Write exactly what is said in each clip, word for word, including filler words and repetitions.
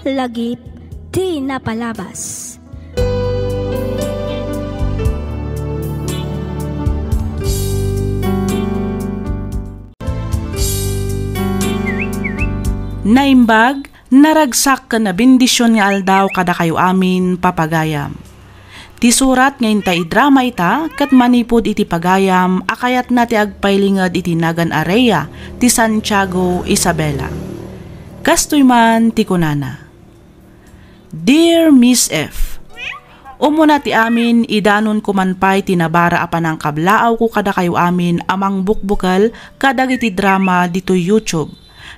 Lagip ti napalabas. Naimbag, naragsak ken nabendision nga aldaw kadakayo amin, papagayam. Ti surat nga inta idrama ita ket manipud iti pagayam a kayatna ti agpailinged iti nagan a Rhea ti Santiago, Isabela. Kastoy man ti kunana, Dear Miss F, umuna ti amin, idanonko man pay ti nabara a panangkablaawko kadakayo amin a mangbukbukel kadagiti drama ditoy YouTube.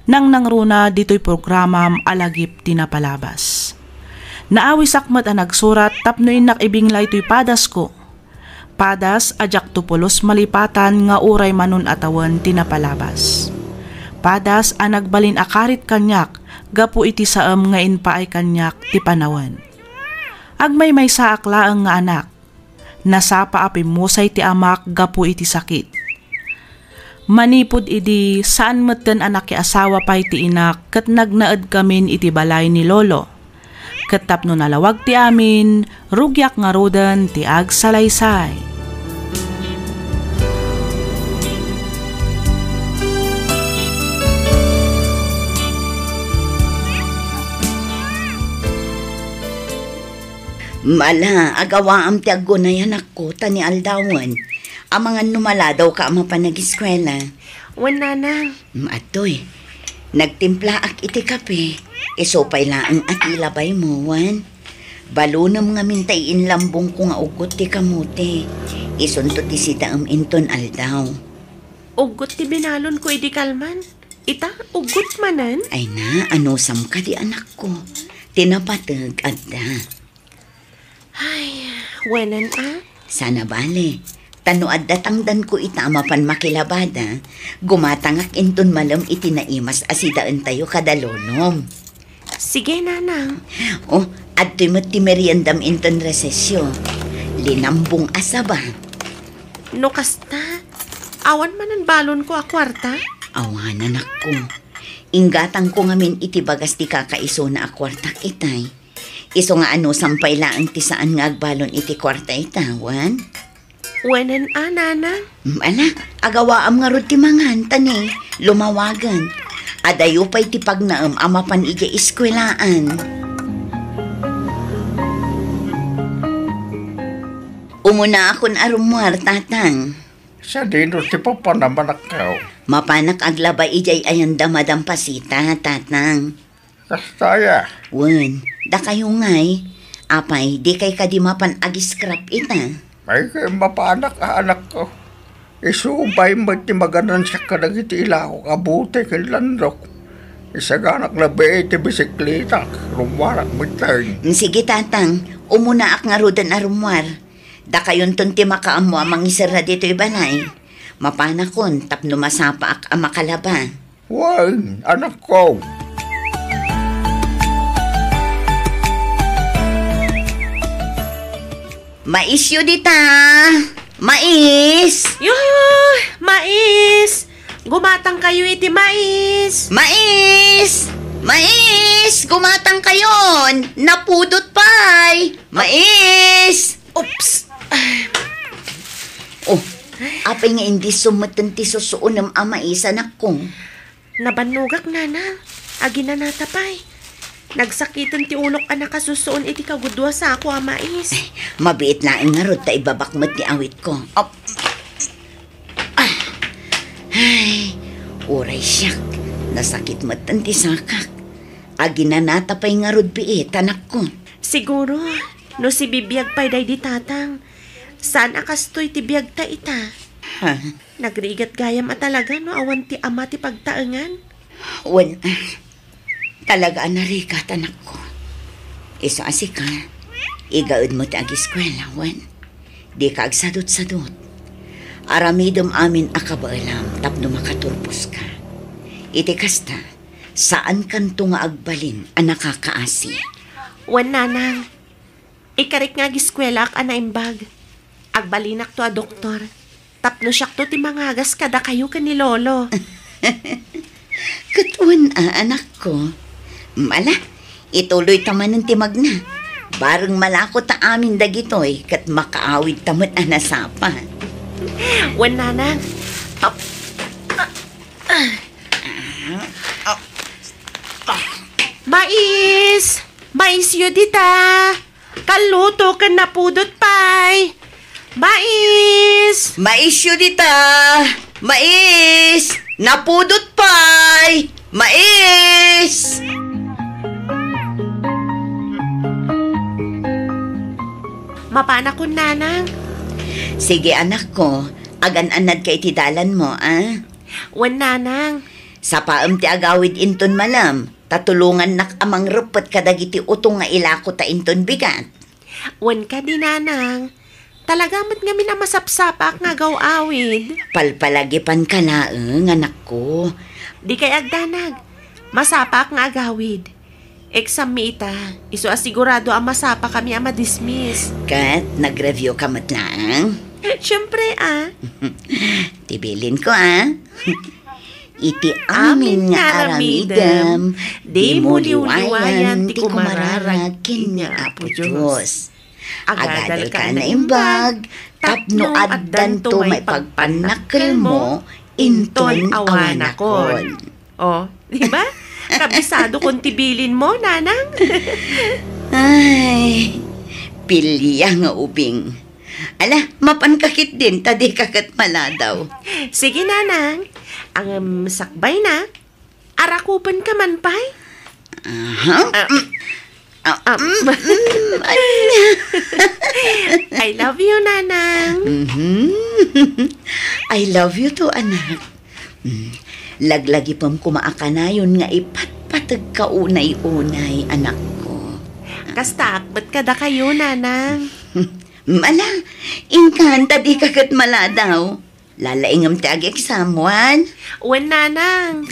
Nangnangruna ditoy programam a Lagip ti Napalabas. Naawisak met a nagsurat tapno innak ibinglay toy padasko. Padas a diakto pulos malipatan nga uray manon a tawen ti napalabas. Padas a nagbalin a karit kaniak gapu iti saem nga impaay kaniak ti panawen. Agmaymaysaak laeng nga anak. Nasapa a pimmusay ti amak gapu iti sakit. Manipud idi, saan metten a nakiasawa pay ti inak ket nagnaedkamin iti balay ni lolo. Ket tapno nalawag ti amin, rugiak ngaruden ti agsalaysay. Mala, agawaam ti aggunay, anakko, ta ni aldawen. Amangan no maladawka a mapan agiskuela. Wen, nanang. Mm, adtoy. Nagtimplaak iti kape. Isu pay laeng a ti labaymo, wen. Balonem ngamin ta iinlambongko nga uggot ti kamote. Isunto ti sidaem inton aldaw. Uggot ti binalonko idi kalman. Ita, uggot manen? Ay na, anusam kadi, anakko. Ti napateg, adda. Ay, wenen a? Sana bale. Ta no adda tangdanko ita a mapan makilabada, gumatangak inton malem iti naimas a sidaentayo kada lolom. Sige, nanang. Oh, adtoy met ti meriendam inton resesyo. Linambong a saba. No kasta, awan manen balonko a kuarta? Awan, anakko. Inggatangko ngamin iti bagas ti kakaisuna a kuartak itay. Isu nga anusam pay laeng ti saan nga agbalon iti kuarta ita, wen? Wenen a, nana? Mm, ala, agawaam ngarud ti mangan, ta ni, lumawagen. Adayo pay ti pagnaem a mapan idiay eskuelaan. Umunaakon a rummuar, tatang. Sadino ti papanam, anakko? Mapanak aglaba idiay ayanda, Madam Pasita, tatang. Kasta aya? Wen, dakayo ngay. Apay, dikay kadi mapan ag-scrap ita? Ay, kay mapanak a, anakko. Isu pay met ti maganansiak kadagiti ilako a bote ken landok. Isaganak labi ti bisikletak, rummuarak metten. Mm, sige, tatang. Umunaak ngaruden a rummuar. Dakayonton ti makaammo a mangiserra ditoy balay. Mapanakon tapno masapaak a makalaba. Wen, anakko. Maisyo dita! Mais! Yuhu! Mais! Gumatang kayo iti mais! Mais! Mais! Gumatang kayon! Napudot pay! Mais! Oops! Oh, apay nga indi sumeten ti susuonem a mais, anakko? Nabannogak, nana. Aginanata pay. Nagsakiten ti ulok a nakasusuon iti kagudua sako a mais. Ay, mabiit laeng ngarud ta ibabak met ti awitko. Op. Ah. Ay, uray siak. Nasakit metten ti sakak. Aginanata pay ngarud biit, anakko. Siguro, no sibibiag pay daydi tatang, saan a kastoy ti biagta ita. Ha? Nagrigat gayam a talaga no awan ti ama ti pagtaengan. Wen, ah, talaga a narigat, anakko. Isu a sika, igaedmo ti agiskuela, wen. Dika agsadutsadut. Aramidem amin a kabaelam tapno makaturposka. Iti kasta, saankanto nga agbalin a nakakaasi. Wen, nanang, ikarik nga agiskuelaak a naimbag. Agbalinakto a doktor. Tapno siakto ti mangagas kadakayo ken ni Lolo. Ket wen a, anakko. Mala, Ituloy ta manen ti magna. Bareng malako ta amin dagitoy ket makaawid ta met a nasapa. Wen, Nanang. Ap-, ah, ah, ah. Mais! Maisyo dita! Kalluto ken napudot pay! Mais! Maisyo dita! Mais! Napudot pay! Mais! Mapanakon, Nanang. Sige, anakko. Agan-annadka iti dalanmo, a? Wen, Nanang. Sapaem ti agawid inton malem, ta tulongannak a mangreppet kadagiti utong nga ilako ta inton bigat. Wen kadi, Nanang. Talaga met ngamin a masapsapaak nga agaw-awid. Palpalagipanka laeng, anakko. Dikay agdanag. Masapaak nga agawid. Exam mi ita. Isu a sigurado a masapakami a madismiss. Ket nag-review ka met laeng? Siyempre, a. Ti bilinko, a. Iti amin nga aramidem, dimo liwliwayan ti kumararag ken ni Apo Dios. Agadalka a naimbag, tapno addanto maipagpannakkelmo inton awanakon. O, di ba? Kabisadokon ti bilinmo, Nanang. Ay, pilia nga ubing. Ala, mapanka ketdin, ta dika ket maladaw. Sige, Nanang. Ngem sakbayna, arakupenka man pay? Aha. Ah, mm. Ah, ah, mm, mm, anya? I love you, Nanang. Mhm. I love you too, anak. Mm. Laglagipem koma a kanayon nga ipatpategka unay-unay, anakko. Kastaak met kadakayo, Nanang. Ala, inkan ta dika ket maladaw. Lalaingem ti ag-exam, wen? Wen, Nanang.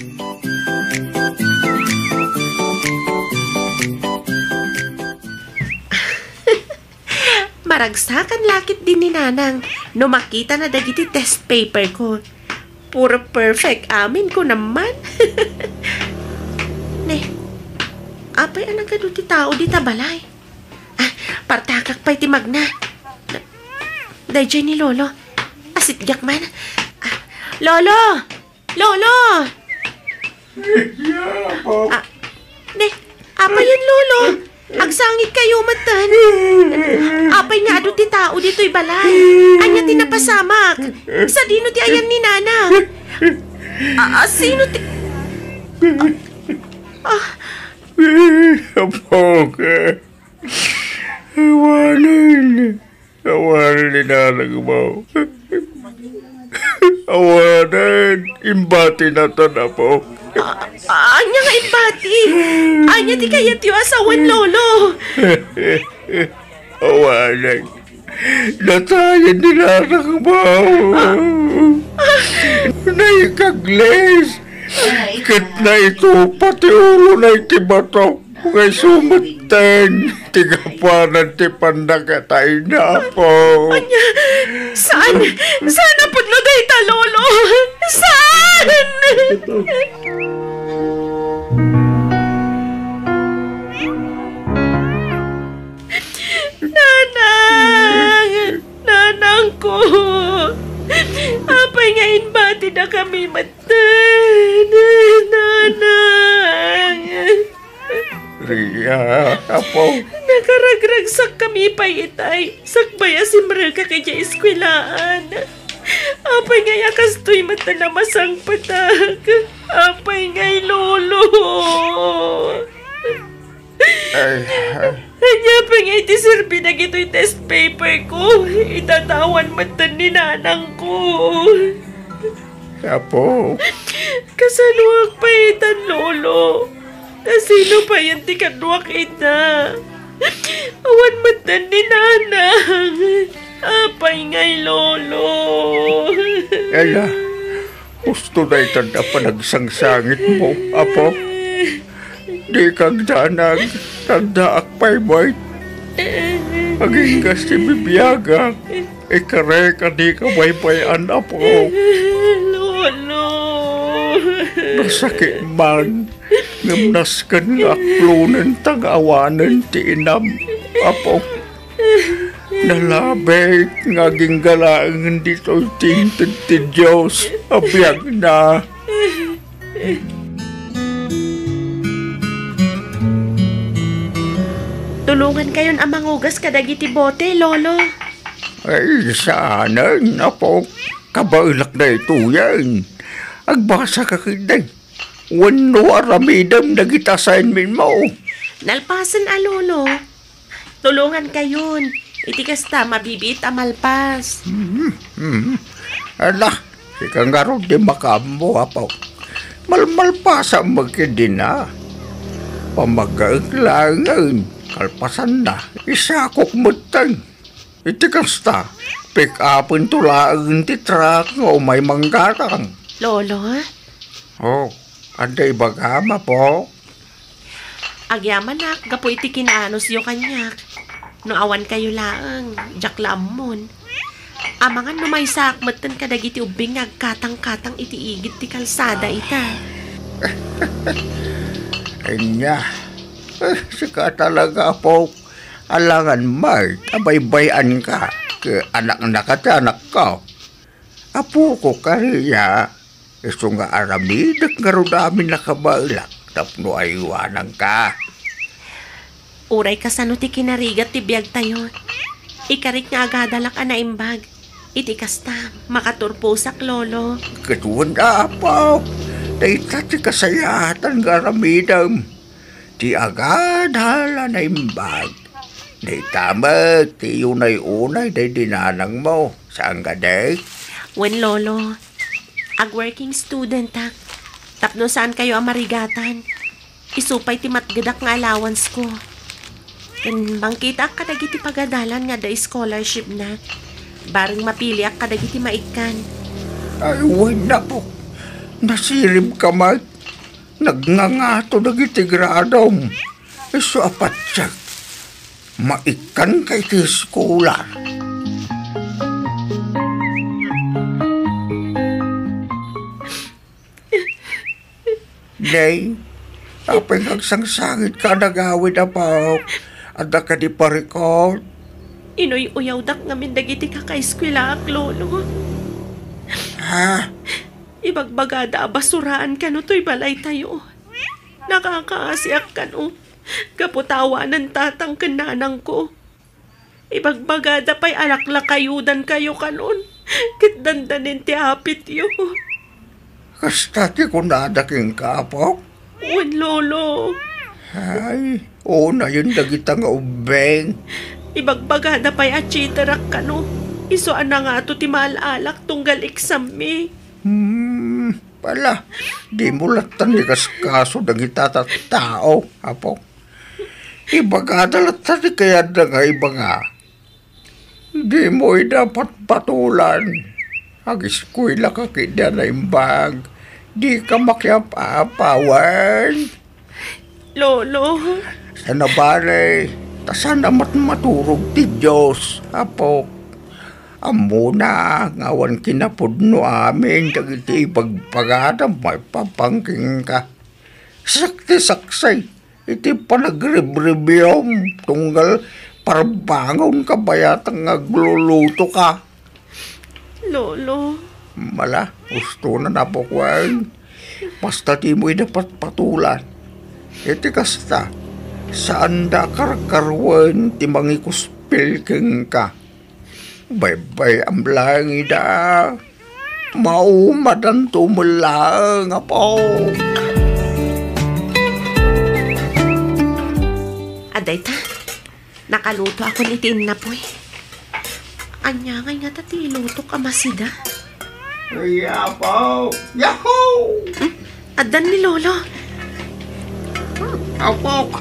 Maragsakan la ketdin ni Nanang no makitana dagiti test paper ko. Puro perfect amin, kunam man. Ne, apay a nagadu ti tao dita balay? Ah, partakak pay ti magna. Daydiay ni Lolo. Asitgak man. Ah, Lolo! Lolo! Ya, Apo. Ah, ne, apay yan, Lolo? Agsangitkayo metten. Apay nga adu ti tao ditoy balay? Ania ti napasamak? Sadino ti ayan ni Nana? Ah, ah, sino ti, ah, ah. Apo, ka. Awanen. Awanen ni Nanang Apo. Awanen. Imbatinatan, Apo. A-, ania nga imbati? Ania ti kayatyo a sawen, Lolo? Awanen. Natayen ni Nanang Apo. Naikaglis. Ket naitupa ti ulona iti bato. Nga isu metten ti gapuanan ti pannakatayna, Apo. Ania? Saan? Saan a pudno dayta, Lolo? Saan? Nanang! Nanangko! Apay nga imbatidakami metten, Nanang? Ria, Apo. Nakaragragsakkami pay itay, sakbay a simrekak idiay eskuelaan. Apay ngay a kastoy met a namasangpetak? Apay ngay, Lolo? Ay, ay. Ania pay ngay ti serbi dagitoy test paper ko? Itatawan metten ni nanangko. Apo. Kasanoak pay itan, Lolo? Ta sino payen ti kaduak ita? Awan metten ni Nanang. Apay ngay, Lolo? Ala, husto daytan a panagsangsangitmo, Apo. Dika agdanag, addaak pay met. Aginggas ti bibiagak. Ikarek a dika baybay-an, Apo. Lolo. Masakit man, Ngem nasken nga aklonenta nga awanen ti inam, Apo. Nalabit nga agingga laengen ditoy ti inted ti Dios a biagna. Tulongankayon a mangugas kadagiti bote, Lolo. Ay, saanen, Apo. Kabaelak daytoyen. Agbasaka ketdi. Wenno aramidem dagiti assignment mo. Nalpasen a, Lolo. Tulongankayon. Iti kasta, mabibiit a malpas. Mhm, mhm. Ala, sika ngarud ti makaammo, Apo. Malmalpasam met ketdin a. Pamaggaek laengen, kalpasanna, isakok metten. Iti kasta, pick-upento laeng ti truck nga umay manggatang. Lolo? Oh, adda ibagam, Apo? Agyamanak gapu iti kinaanusyo kaniak. No awankayo laeng, diak la ammon. Amangan no maysaak metten kadagiti ubbing nga agkatangkatang iti igid ti kalsada ita. Ania, eh, sika talaga, Apo. Alangan met a baybay-anka ket anaknaka ti anakko. Apoko kariya, isu nga aramidek ngarud amin a kabaelak tapno aywananka. Uray kasano ti kinarigat ti biagtayo, ikarik nga agadalak a naimbag. Iti kasta, makaturposak, Lolo. Ket wen, Apo, dayta ti kasayaatan nga aramidem. Ti agadal a naimbag. Dayta met ti unay-unay daydi nanangmo, saan kadi? Wen, Lolo. Ag-working studentak. Tapno saankayo a marigatan, isu pay ti matgedak nga allowance ko. Ken mangkitaak kadagiti pagadalan nga adda scholarship na. Bareng mapiliak kadagiti maikkan. Ay, wen, Apo. Nasiribka met. Nagngangato dagiti gradom. Isu a patiek, maikkanka iti eskolar. Nay, apay nga agsangsangitka a nagawid, Apok? Adda kadi parikut? Inuy-uyawdak ngamin dagiti kakaeskuelaak, Lolo. Ha? Ibagbagada a basuraan kano toy balaytayo. Nakakaasiak kano gapu ta awanen tatang ken nanangko. Ibagbagada pay a laklakayudankayo kanon ket dandanin ti apityo. Kasta ti kunada kenka, Apok? Wen, Lolo. Ay, unayen dagita nga ubbing. Ibagbagada pay a cheaterak kano. Isu a nangato ti maal-alak tunggal eksammi. Hmm, pala, dimo latta ni kaskaso dagita tattao, Apok. Ibagada latta ti kayatda nga ibanga. Dimo ida patpatulan. Agiskuelaka ketdi a naimbag. Dika makiap-apa, wen? Lolo. Saan a bale, ta saan a matmaturog ti Dios, Apok. Ammona nga awan kinapudno amin dagiti ibagbagada maipapan kenka. Siak ti saksi iti panagribribiam tunggal parbangon kabayatan nga aglulutoka. Lolo. Mala, usto na napukwan. Basta dimo ida patpatulan. Iti kasta, saanda a karkaruen ti mangikuspil kenka. Baybay-am laeng ida. Maumadanto met laeng, Apo. Adda ita, nakalutoakon iti innapoy. Ania ngay ngata ti ilutok a masida? Ay, Apo! Yahoo! Hmm? Addan ni Lolo. Apo!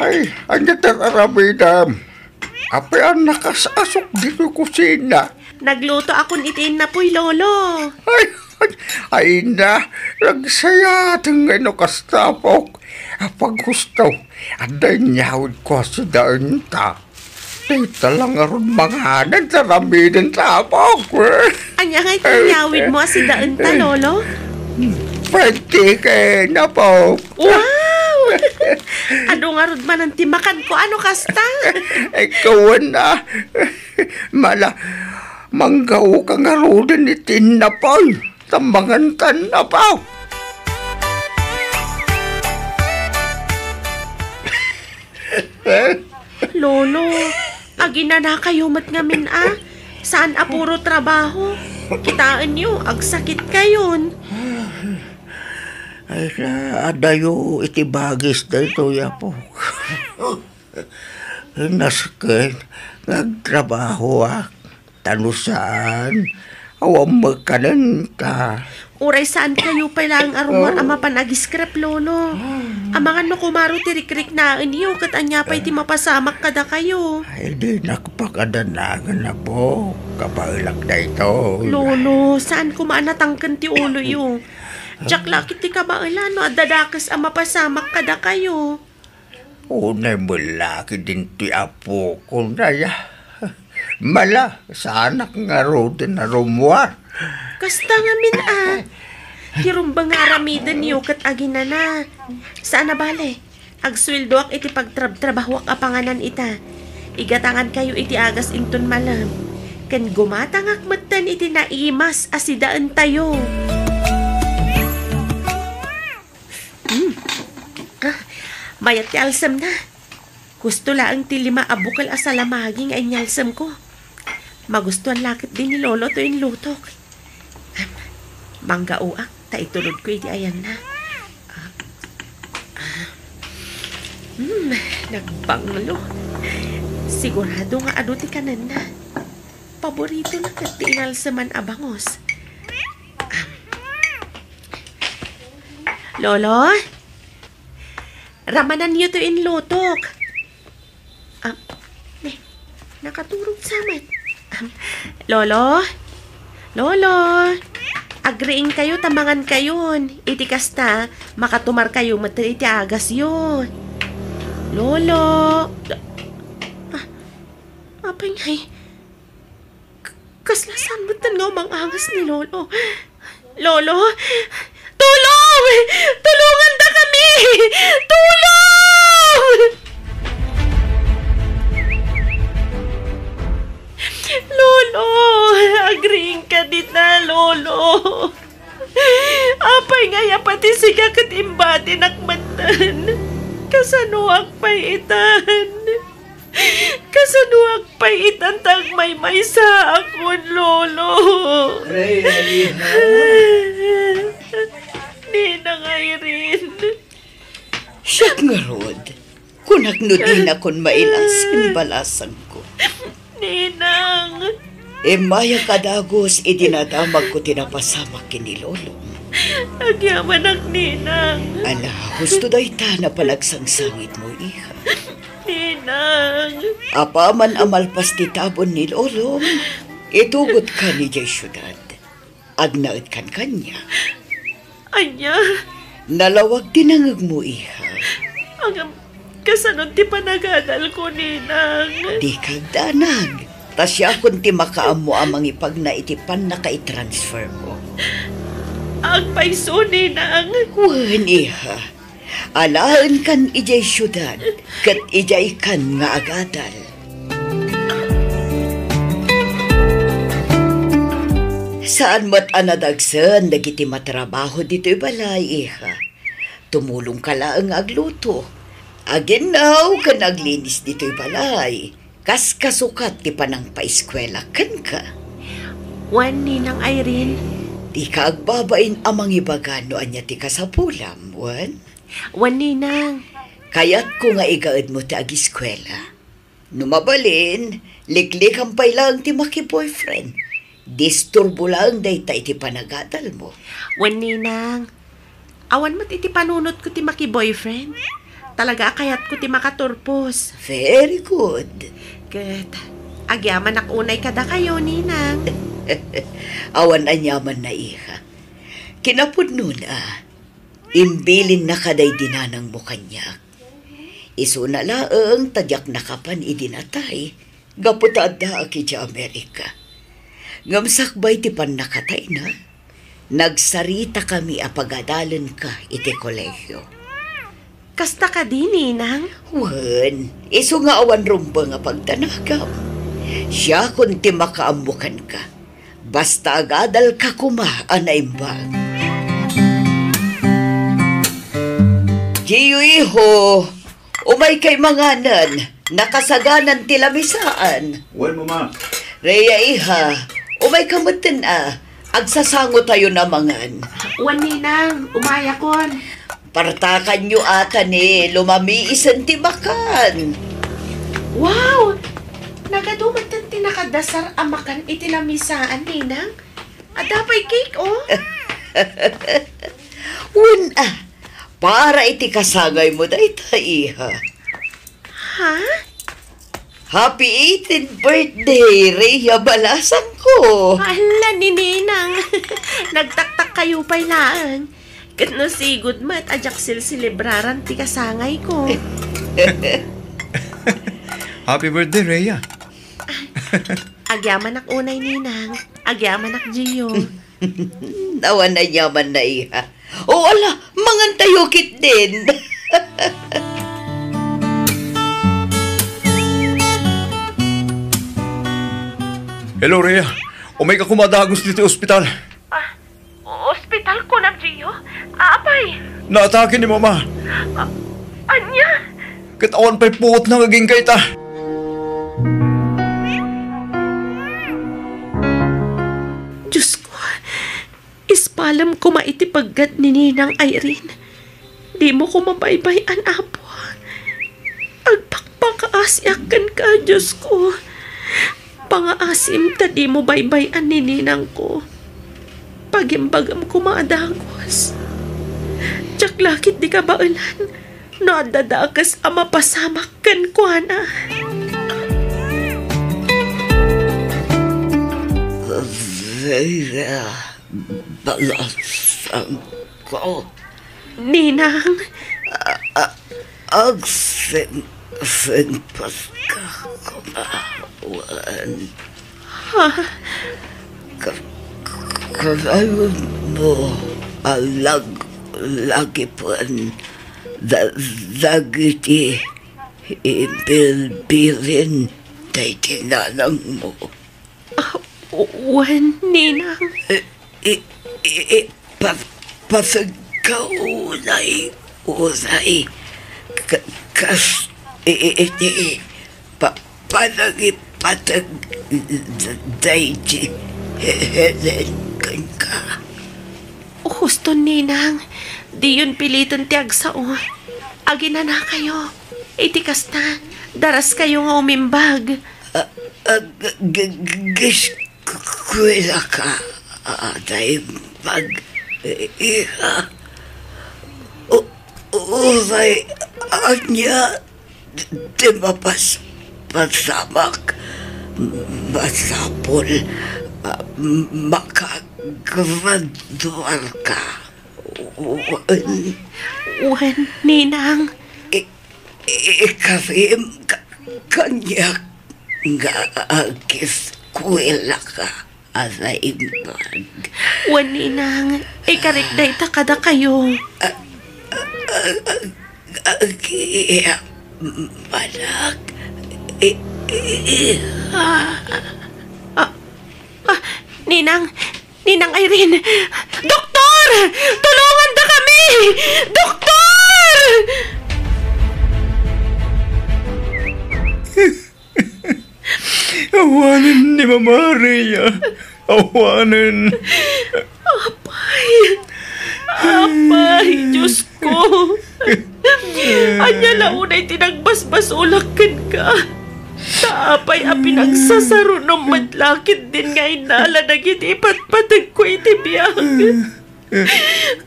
Ay, ania ti ar-aramidem? Apay a nakas-asok ditoy kusina? Naglutoakon iti innapoy, Lolo. Ay, ay, ay na, nagsayaten nga no kasta, Apok. Apaghusto, adda inyawidko a sidaenta. Dayta la ngarud manganen ta ramiden ta, Apok. Ania ngay ti inyawidmo a sidaenta, Lolo? fried chicken, Apo. Wow! Adu ngarud manen ti makanko, ano kasta? Ikaw na. Mala, manggaoka ngaruden iti innapoy. Tambangan kan, Apo. Lolo, aginanakayo met ngamin a. Saan a puro trabaho. Kitaenyo, agsakitkayon. Ay, sa adayo iti bagis daytoy, Apo. Nasken nga agtrabahoak. Ta no saan, awan met kanenta. Uray saankayo pay laeng a rummuar a mapan agiskrep, Lolo. Amangan no kumaro ti rikriknaenyo ket ania pay ti mapasamak kadakayo. Ay, dinak pakadanagan, Apo. Kabaelak daytoy. Lolo, saan koma a natangken ti uloyo. Diak la ket ti kabaelan no adda dakes a mapasamak kadakayo. Unay met la ket dintoy apokon aya. Mala, saanak ngaruden a rummuar. Kasta ngamin a. Ti rumbeng nga aramidenyo ket aginana. Saan a bale, agsueldoak iti pagtrabtrabahoak a panganan ita. Igatangankayo iti agas inton malem. Ken gumatangak metten iti naimas a sidaentayo. Hmm. Ah, mayat ti alsemna. Gusto laeng ti lima a bukel a salamagi nga inyalsemko. Magustuan la ketdi ni Lolo toy inlutok. Am, manggaoak ta itulodko iti ayanna. Ah, ah. Hmm, nagbanglo. Sigurado nga adu ti kanenna. Paboritona ket ti inalseman a bangus. Am. Lolo? Ramananyo to inlutok. Ah, ne, nakaturog sa met. Ah, Lolo? Lolo? Agriingkayo ta mangankayon. Iti kasta, makatumarkayo met iti agasyo. Lolo? Ah, apay ngay? K-, kasla saan metten nga umang-angas ni Lolo? Lolo? Tulong! Tulongandakami! Tulong! Lolo! Agriingka dita, Lolo! Apay ngay a pati sika ket imbatinak metten? Kasanoak pay itan? Kasanoak pay itan ta agmaymaysaakon, Lolo? Rey, Rey, ha? Ninang Irene. Siak ngarud, kunak no dinakon mailas ken balasangko. Ninang. Immayak a dagus idi nadamagko ti napasamak ken ni Lolo. Agyamanak, Ninang. Ala, husto dayta a panagsangsangitmo, iha. Ninang. Apaman a malpas ti tabon ni Lolo, itugotka idiay siudad. Agnaedkan kaniak. Ania? Nalawag ti nangegmo, iha. Ngem, kasano ti panagadalko, Ninang? Dika agdanag. Ta siakon ti makaammo a mangipagna iti pannakaitransfermo. Agpayso, Ninang. Wen, iha. Alaenkan idiay siudad, ket idiaykan nga agadal. Saan met a nadagsen dagiti matrabaho ditoy balay, iha. Tumulongka laeng nga agluto, aginnaw ken aglinis ditoy balay. Kas kasukat ti panangpaeskuela kenka. Wen, Ninang Irene. Dika agbabain a mangibaga no ania ti kasapulam, wen? Wen, Ninang. Kayatko nga igaedmo ti agiskuela. No mabalin, liklikam pay laeng ti maki-boyfriend. Disturbo laeng dayta iti panagadalmo. Wen, Ninang. Awan met iti panunotko ti maki-boyfriend. Talaga a kayatko ti makaturpos. Very good. Ket agyamanak unay kadakayo, Ninang. Awan aniamanna, iha. Kinapudnona, imbilinnaka daydi nanangmo kaniak. Isuna laeng ta diak nakapan idi natay gapu ta addaak idiay Amerika. Ngem sakbay ti pannakatayna, Nagsaritakami a pagadalenka iti kolegio. Kasta kadi, Ninang? Wen, isu nga awan rumbeng a pagdanagam. Siakon ti makaammo kenka. Basta agadalka koma a naimbag. Gio, iho, umaykay manganen. Nakasaganan ti lamisaan. Wen, Mama. Rhea, iha, umayka metten a. Agsasangotayon a mangan. Wen, Ninang, umayakon. Partakanyo ata ni lumamiisen ti makan. Wow! Nagadu metten ti nakadasar a makan iti lamisaan, Ninang. Adda pay cake, oh. Wen, a, para iti kasangaymo dayta, iha. Ha? Happy eighteenth birthday, Rhea Balasangko! Hala, ni Ninang. Nagtaktakkayo pay laeng. Ket no sigud met a diak silselebraran ti kasangayko. Happy birthday, Rhea. Agyamanak unay, Ninang. Agyamanak, Gio. Awan a yamanna, iha. O ala, mangantayo ketdin. Hello, Rhea. Umayka koma a dagus ditoy ospital. Ah, ospital, kunam, Gio? Apay? Naatake ni Mama. Ah, ania? Ket awan pay puotna nga agingga ita. Diosko, ispalem koma iti peggad ni Ninang Irene. Dimo koma baybay-an, Apo. Agpakpakaasiak kenka, Diosko. Pangaasim ta dimo baybay-an ni ninangko. Pagimbagam koma a dagus. Diak la ketdi kabaelan no adda dakes a mapasamak kenkuana. Balasangko. Ninang. A-, a-, agsim-, simpetka koma wen. Ha? Ka-, kanayon mo a lag-, lagipen da-, dagiti imbilbilin daydi nanangmo. Ah, wen, ninang. I, i, i, i, pa-, pasagkaw unay, unay. Ka-, kas, i, i, iti, pa-, panangipateg daydi Helen kenka. Husto, ninang. Diyon piliten ti agsao. Aginanakayo. Iti kasta, daraskayo nga umimbag. A-, ag-, g-, g-, gis-, k-, kuelaka, a-, a-, naimbag, iha. U-, uray ania ti mapas-, pasamak, masapul a makagraduarka. Wen. Wen, ninang. I-, i-, ikarim ka-, kaniak nga agiskuelaka a naimbag. Wen, ninang, ikarik dayta kadakayo. A-, a-, a-, agiyak manak. I-, i-, iha. Ah, ah, ninang, Ninang Irene! Doktor! Tulongandakami! Doktor! Awanen ni Mama, Rhea. Awanen. Apay! Apay, Diosko! Ania la unay ti nagbasbasolak kenka? Ta apay a pinagsasarunom met la ketdin nga innala dagiti ipatpategko iti biag?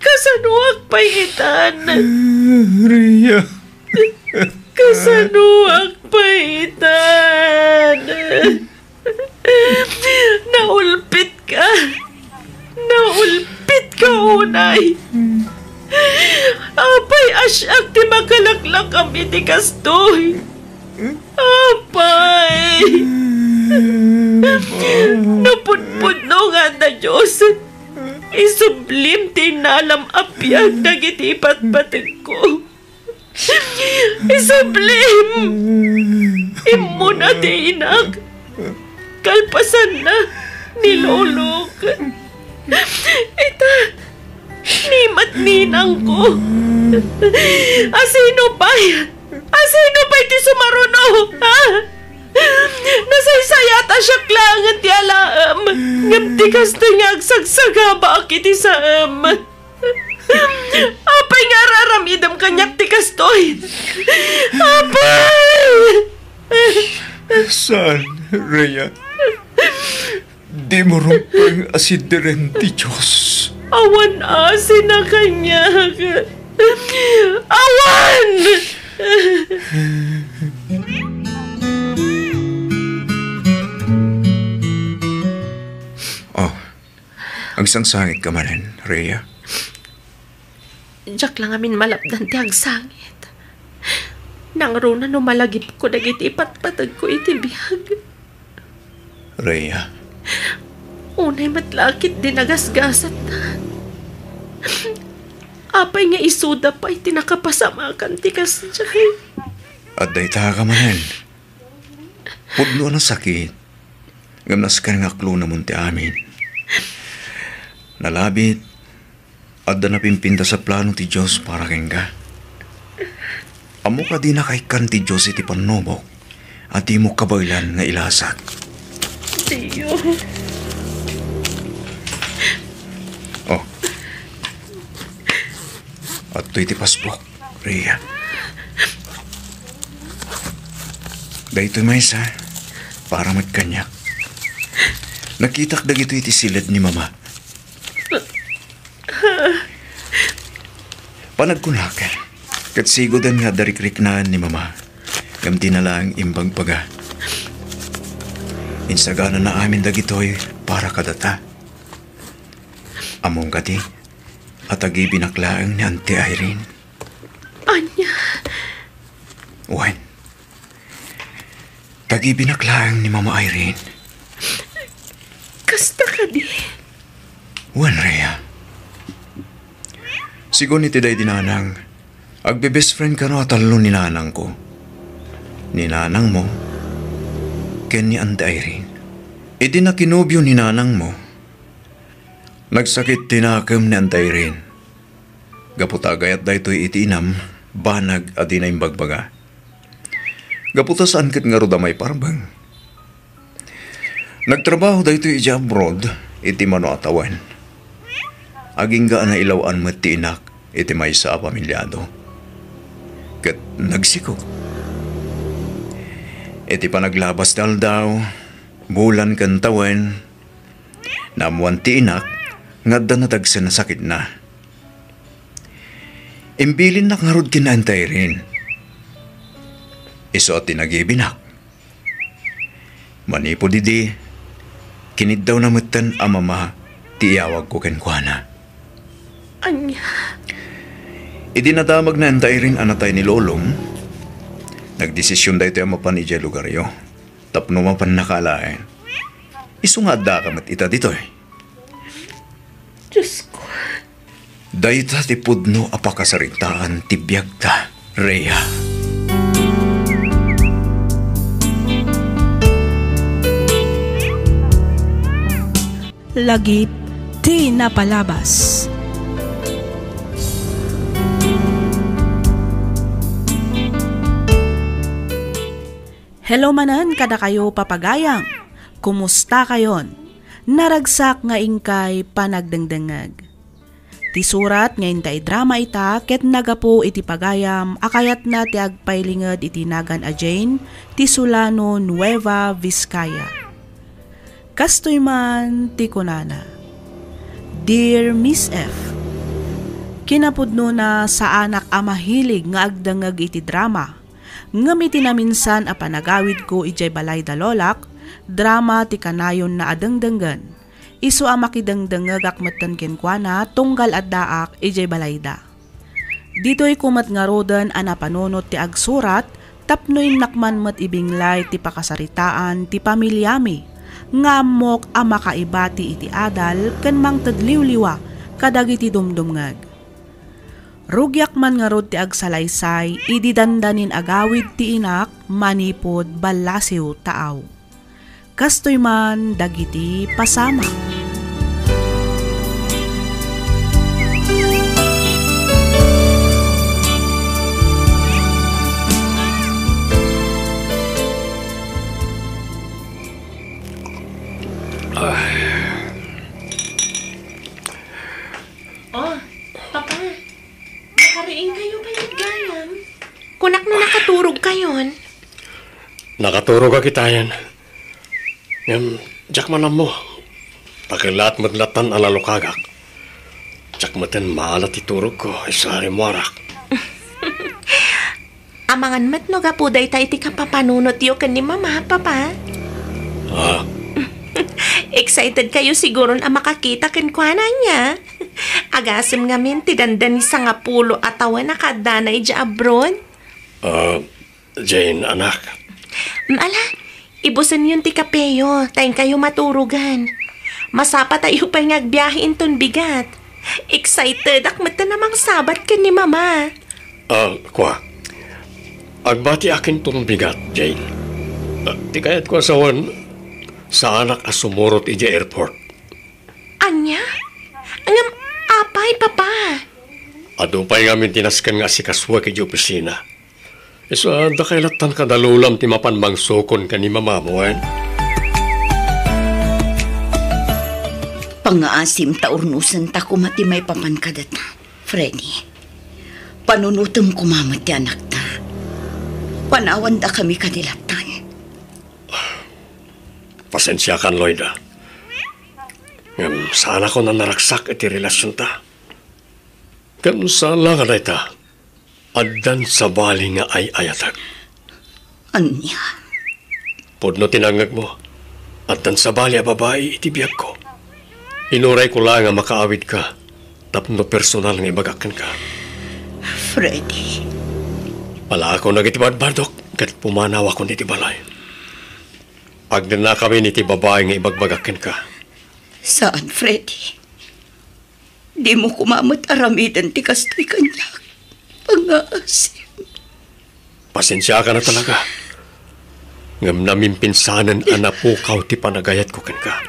Kasanoak pay itan? Rhea. Kasanoak pay itan? Naulpitka. Naulpitka unay. Apay a siak ti makalaklakam iti kastoy? Apay. Napudpudno nga adda Dios. Isublim ti innalam a biag dagiti ipatpategko. Isublim! Immuna ti inak. Kalpasanna ni lolok. Ita, ni met ninangko. Asino pay? Asino pay ti sumaruno? Ha? Nasaysayat a siak laengen ti alaem, ngem ti kastoy nga agsagsagabaak iti saem. Apay nga ar-aramidem kaniak ti kastoy? Apay! Saan, Rhea. Dimo rumbeng a sidiren ti Dios. Awan asina kaniak. Awan! Oh, agsangsangitka manen, Rhea? Diak la ngamin malapdan ti agsangit. Nangruna no malagipko dagiti ipatpategko iti biag. Rhea. Unay met la a ketdi nagasgasattan. Apay nga isuda pay ti nakapasamakan ti kasdiay? Adda ita ka manen. Pudno a nasakit, ngem nasken nga aklonamon ti amin. Nalabit, adda napimpintas a plano ti Dios para kenka. Ammok a dinaka ikkan ti Dios iti pannubok a dimo kabaelan nga ilasat. Dio. Oh. Adtoy ti pasbuk, Rhea. Daytoy maysa, para met kaniak. Nakitak dagitoy iti siled ni Mama. Panagkunak, ket siguden nga adda rikriknaan ni Mama, ngem dina laeng imbagbaga. Insaganana amin dagitoy para kadata. Ammom kadi a tagibinak laeng ni Auntie Irene? Ania? Wen, tagibinak laeng ni Mama Irene. Kasta kadi? Wen, Rhea. Sigun iti daydi nanang, agbe-best friend kano a tallo ni nanangko. Ni nanangmo, ken ni Auntie Irene. Idi nakinobio ni nanangmo, nagsakit ti nakem ni Auntie Irene. Gapu ta agayat daytoy iti inam, banag a dina imbagbaga. Gapu ta saan ket ngarud a maiparbeng. Nagtrabaho daytoy idiay abroad iti mano a tawen. Agingga a nailaw-an met ti inak iti maysa a pamiliado. Ket nagsikog. Iti panaglabas ti aldaw, bulan ken tawen, naammoan ti inak nga adda nadagsen a sakitna. Imbilinnak ngarud ken Auntie Irene. Isu a tinagibinak. Manipud idi, kiniddawna metten a Mama ti iyawagko kenkuana. Ania? Idi nadamagna Auntie Irene a natay ni lolom, nagdesision daytoy a mapan idiay lugaryo tapno mapannaka alaen. Isu nga addaka met ita ditoy. Diosko. Dayta ti pudno a pakasaritaan ti biagta, Rhea. Lagip ti napalabas. Hello manen kadakayo, papagayam. Kumustakayon? Naragsak nga inkay panagdengdengngeg. Ti surat nga inta idrama ita ket nagapu iti pagayam a kayatna ti agpailinged iti nagan a Jane ti Solano, Nueva Vizcaya. Kastoy man ti kunana, "Dear Miss F, kinapudnona, saanak a mahilig nga agdengngeg iti drama, ngem iti naminsan a panagawidko idiay balay da lolak, drama ti kanayonna a dengdenggen. Isu a makidengdengngegak metten kenkuana tunggal addaak idiay balayda. Ditoyko met ngaruden a napanunot ti agsurat tapno innak man met ibinglay ti pakasaritaan ti pamiliami nga ammok a makaibati iti adal ken mangted liwliwa kadagiti dumdumngeg. Rugiak man ngarud ti agsalaysay idi dandanin agawid ti inak manipud ballasiw taaw. Kastoy man dagiti pasamak. Ah. Oh, Papa, nakariing kayo kayat gayam? Kunak no nakaturog kayon. Nakaturog a kitayen. Ngem, diak man ammo. Pakilat met latan a nalukagak. Diak metten maala ti turogko, isu a rimmuarak. Amangan met no gapu dayta iti kapapanunotyo ken ni Mama, Papa. Ah. Excited kayo siguron a makakita kenkuana ania? Agasem ngamin ti dandani sangapulo a tawen a kaaddana idiay abroad. Ah, Jane, anak. Mm, ala, ibusenyon ti kapeyo, ta inkayo maturogan. Masapatayo pay nga agbiahe inton bigat. Excited ak metten a mangsabat ken ni Mama. Ah, kua. Agbatiak inton bigat, Jane. Ah, ti kayatko a sawen, saanak a sumurot idiay airport. Ania? Ngem apay, Papa? Adu pay ngamin ti nasken nga asikasuek idiay opisina. Isu a, dakay lattan kadalulam ti mapan mangsukon ken ni Mamam, wen? Pangngaasim ta urnosenta koma ti maipapan kadata, Freddy. Panunotem koma met ti anakta. Panawandakami kadi lattan. Pasensiakan, Loida. Ngem saanakon a naragsak iti relasionta. Ken saan la nga dayta, addan sabali nga ay-ayatek. Ania? Pudno ti nangngegmo, addan sabali a babai iti biagko. Inurayko la nga makaawidka tapno personal nga ibagak kenka. Freddy. Alaakon dagiti badbadok ket pumanawakon iti balay. Agdennakamin iti babai nga ibagbagak kenka. Saan, Freddy. Dimo koma met aramiden ti kastoy kaniak. Pangngaasim. Pasensiakan a talaga. Ngem namimpinsanen a napukaw ti panagayatko kenka.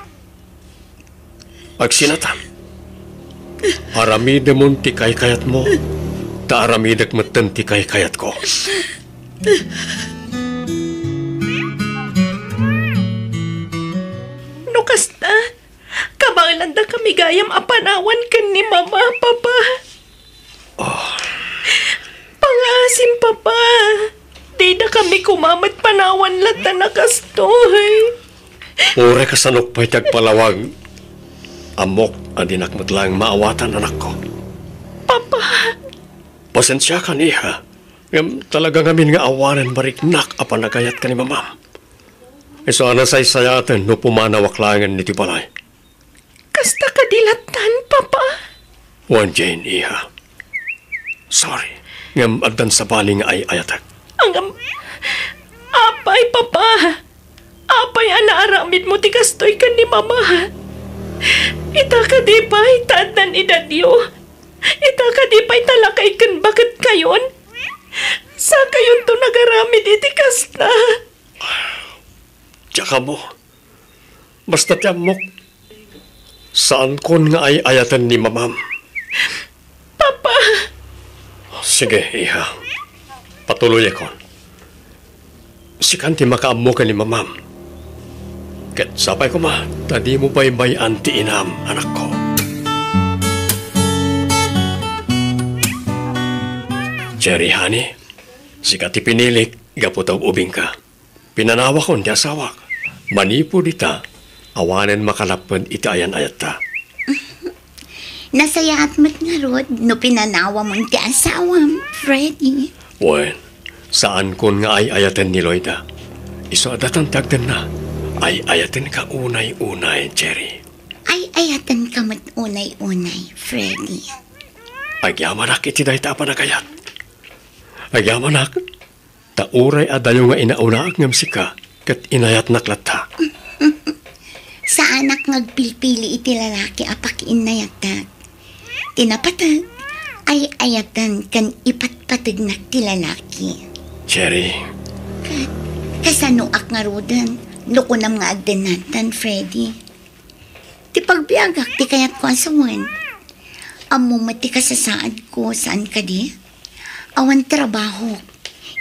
Agsinatan. Aramidemon ti kaykayatmo, ta aramidek metten ti kaykayatko. No kasta, kabaelandakami gayam a panawan ken ni Mama, Papa. Ah. Pangngaasim, Papa. Didakami koma met panawan latta a kastoy. Uray kasano pay ti agpalawag, ammok a dinak met laeng maawatan, anakko. Papa. Pasensiakan, iha. Ngem talaga ngamin nga awanen mariknak a panagayat ken ni Mamam. Isu a nasaysayaten no pumanawak laengen iti balay. Kasta kadi lattan, Papa? Wen, Jane, iha. Sorry, ngem addan sabali nga ay-ayatek. Ngem, apay, Papa? Apay a naaramidmo ti kastoy ken ni Mama? Ita kadi pay ta addan edadyo? Ita kadi pay ta lakay ken baketkayon? Sakayonto nagaramid iti kasta. Diak ammo. Basta ti ammok, saankon nga ay-ayaten ni Mamam. Papa! Sige, iha. Patuloyakon. Sikan ti makaammo ken ni Mamam. Ket sapay koma ta dimo baybay-an ti inam, anakko. Cherry, honey, sika ti pinilik gapu ta ub-ubingka. Pinanawakon ti asawak. Manipud ita, awanen makalapped iti ayan-ayatta. Nasayaat met ngarud no pinanawamon ti asawam, Freddy. Wen, saankon nga ay-ayaten ni Loida. Isu a datan ti agdenna. Ay-ayatenka unay-unay, Cherry. Ay-ayatenka met unay-unay, Freddy. Agyamanak iti dayta a panagayat. Agyamanak, ta uray adayo nga inaunaak ngem sika, ket inayatnak latta. Saanak nga agpilpili iti lalaki a pakiinnayatek. Ti napateg, ay-ayaten ken ipatpategnak ti lalaki. Cherry. Ket kasanoak ngaruden no kunam nga agdennaten, Freddy? Ti pagbiagak ti kayatko a sawen. Ammom met ti kasasaadko, saan kadi? Awan trabahok.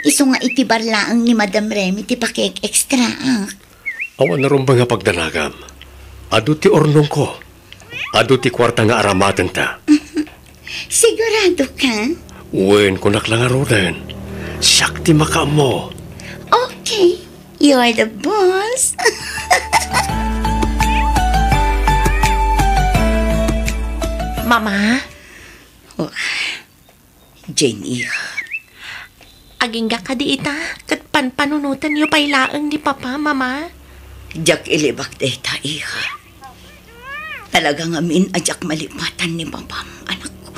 Isu nga iti bar laeng ni Madam Remy ti pakiek-extraak. Awan a rumbeng a pagdanagam. Adu ti urnongko. Adu ti kuarta nga aramatenta. Sigurado ka? Wen, kunak la ngaruden. Siak ti makaammo. Okay, you're the boss. Mama? Oh, Jane, iha. Agingga kadi ita, ket panpanunotenyo pay laeng ni Papa, Mama? Diak ilibak dayta, iha. Talaga ngamin a diak malipatan ni Papam, anakko.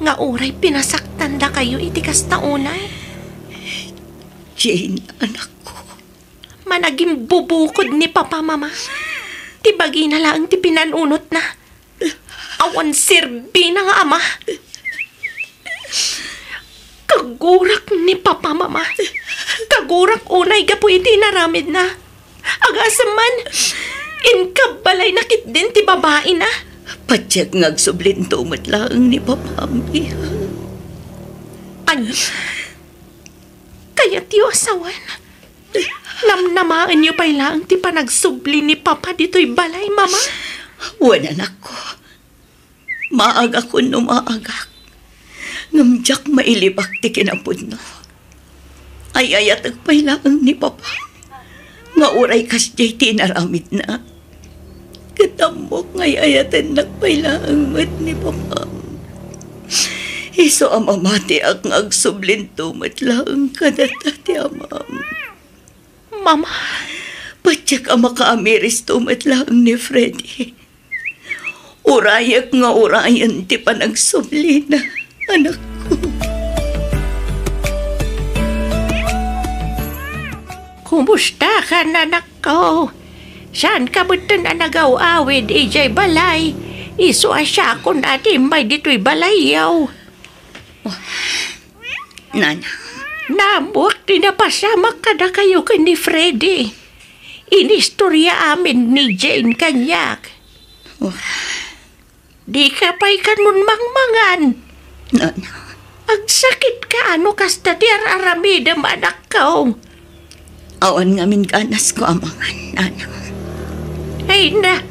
Nga uray pinasaktandakayo iti kasta unay? Jane, anakko. Managimbubukod ni Papa, Mama. Ti bagina laeng ti pinanunotna. Awan serbina nga ama. Kagurak ni Papa, Mama. Kagurak unay gapu iti inaramidna. Agasem man, inkabbalayna ketdin ti babaina. Patiek nga agsublinto met laeng ni Papam, iha. Ania? Kayatyo a sawen? Namnamaenyo pay laeng ti panagsubli ni Papa ditoy balay, Mama? Wen, anakko. Maagakon no maagak. Ngem diak mailibak ti kinapudno. Ay-ayatek pay laeng ni Papa. Nga uray kasdiay ti inaramidna. Ket ammok nga ay-ayatennak pay laeng met ni Papam. Isu a mamatiak nga agsublinto met laeng kadata ti amam. Mama. Patiek a makaamiristo met laeng ni Freddy. Urayek nga urayen ti panagsublina, anakko. Kumusta ka, anakko? Saanka metten a nagaw-awid idiay balay? Isu a siakon a ti immay ditoy balayyo. Nana. Naammoak ti napasamak kadakayo ken ni Freddy. Inistorya amin ni Jane kaniak. Oh. Dika pay kanon mangmangan. Nana. Agsakit ka no kasta ti ar-aramidem, anakko. Awan ngamin ganasko a mangan, nana. Ay na,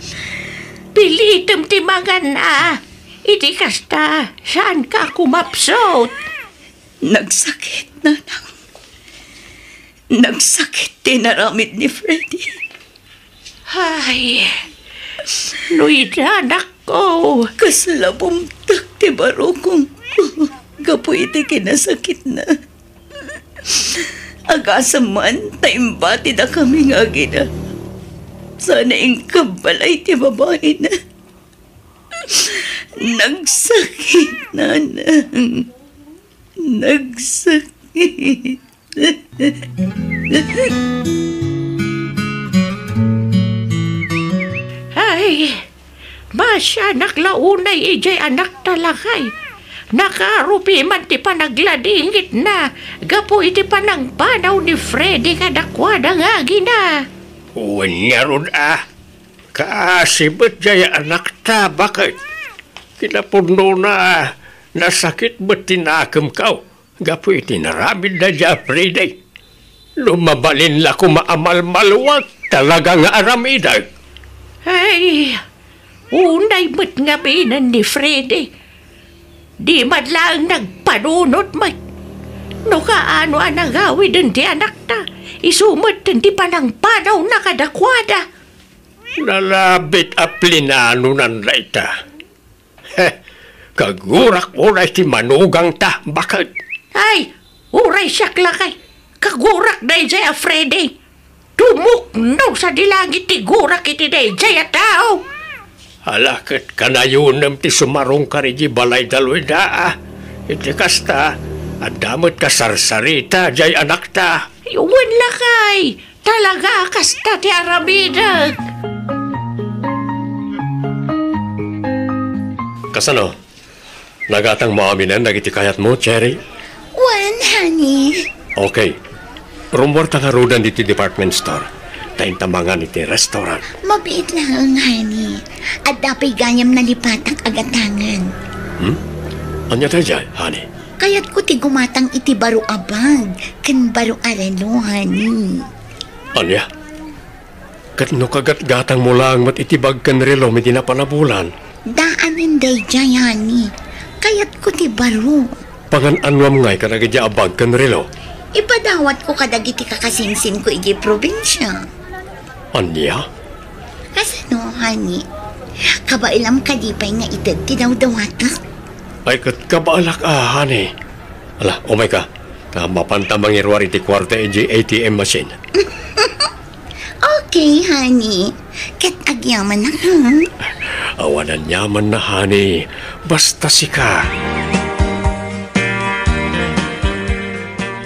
pilitem ti mangan a. Iti kasta, saanka a kumapsut? Nagsakit, nanang. Nagsakit ti inaramid ni Freddy. Ay, no ida, anakko. Kasla bumtek ti barukongko gapu iti kinasakitna. Agasem man ta imbatidakami nga agina. Sana inkabbalay ti babaina. Nagsakit, nanang. Nagsakit. Ay, masianak la unay idiay anakta, lakay. Nakarupi man ti panagladingitna gapu iti panangpanaw ni Freddy kadakuada nga agina. Wen ngarud a, kaasi met diay anakta, baket. Kinapudnona a nasakit met ti nakemko gapu iti inaramidna diay a Freddy. No mabalin la koma a malmaluak, talaga nga aramidek. Ay, unay met ngaminen ni Freddy. Di man laeng nagpanunot met. No kaano a nagawiden ti anakta, isu met ti panangpanawna kadakuada. Nalabit a plinanonan dayta. He, kagurak unay ti manugangta, baket. Ay, uray siak lakay, kagurak daydiay a Freddy. Tumukno sadi langit ti gurak iti daydiay a tao. Ala, ket kanayonem ti sumarungkar idiay balayda, Loida, a. Iti kasta, adda met kasarsarita diay anakta. Wen lakay, talaga a kasta ti aramidek. Sano? Nagatangmo aminen dagiti kayatmo, Cherry? Wen, honey. Okay. Rummuarta ngaruden ditoy department store. Ta inta mangan iti restaurant. Mabiit laeng, honey. Adda pay gayam nalipatak a gatangen. Hmm? Ania daydiay, honey? Kayatko ti gumatang iti baro a bag ken baro a relo, honey. Ania? Ket no kagatgatangmo laeng met iti bag ken relom idi napan a bulan? Daanen daydiay, honey. Kayatko ti baro. Pangan-anuam ngay kadagiti a bag ken relo? Ipadawatko kadagiti kakasinsinko idiay probinsia. Ania? Kasano, honey? Kabaelam kadi pay nga ited ti dawdawatek? Ay, ket kabaelak a, honey. Ala, umayka. Ta mapanta mangiruar iti kuarta idiay A T M machine. Okay, honey. Ket agyamanak, ha? Awan aniamanna, honey. Basta sika.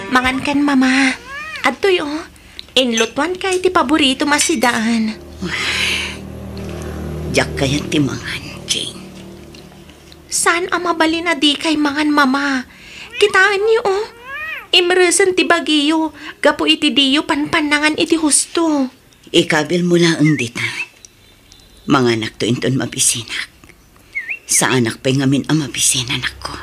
Mangankan, Mama. Adtoy, o. Inlutoanka iti paboritom a sidaen. Diak kayat ti mangan, Jane. Saan a mabalin a dikay mangan, Mama. Kitaenyo, o. Imresen ti bagiyo gapu iti diyo panpannangan iti husto. Ikabilmo laeng dita. Manganakto inton mabisinak. Saanak pay ngamin a mabisi, anakko.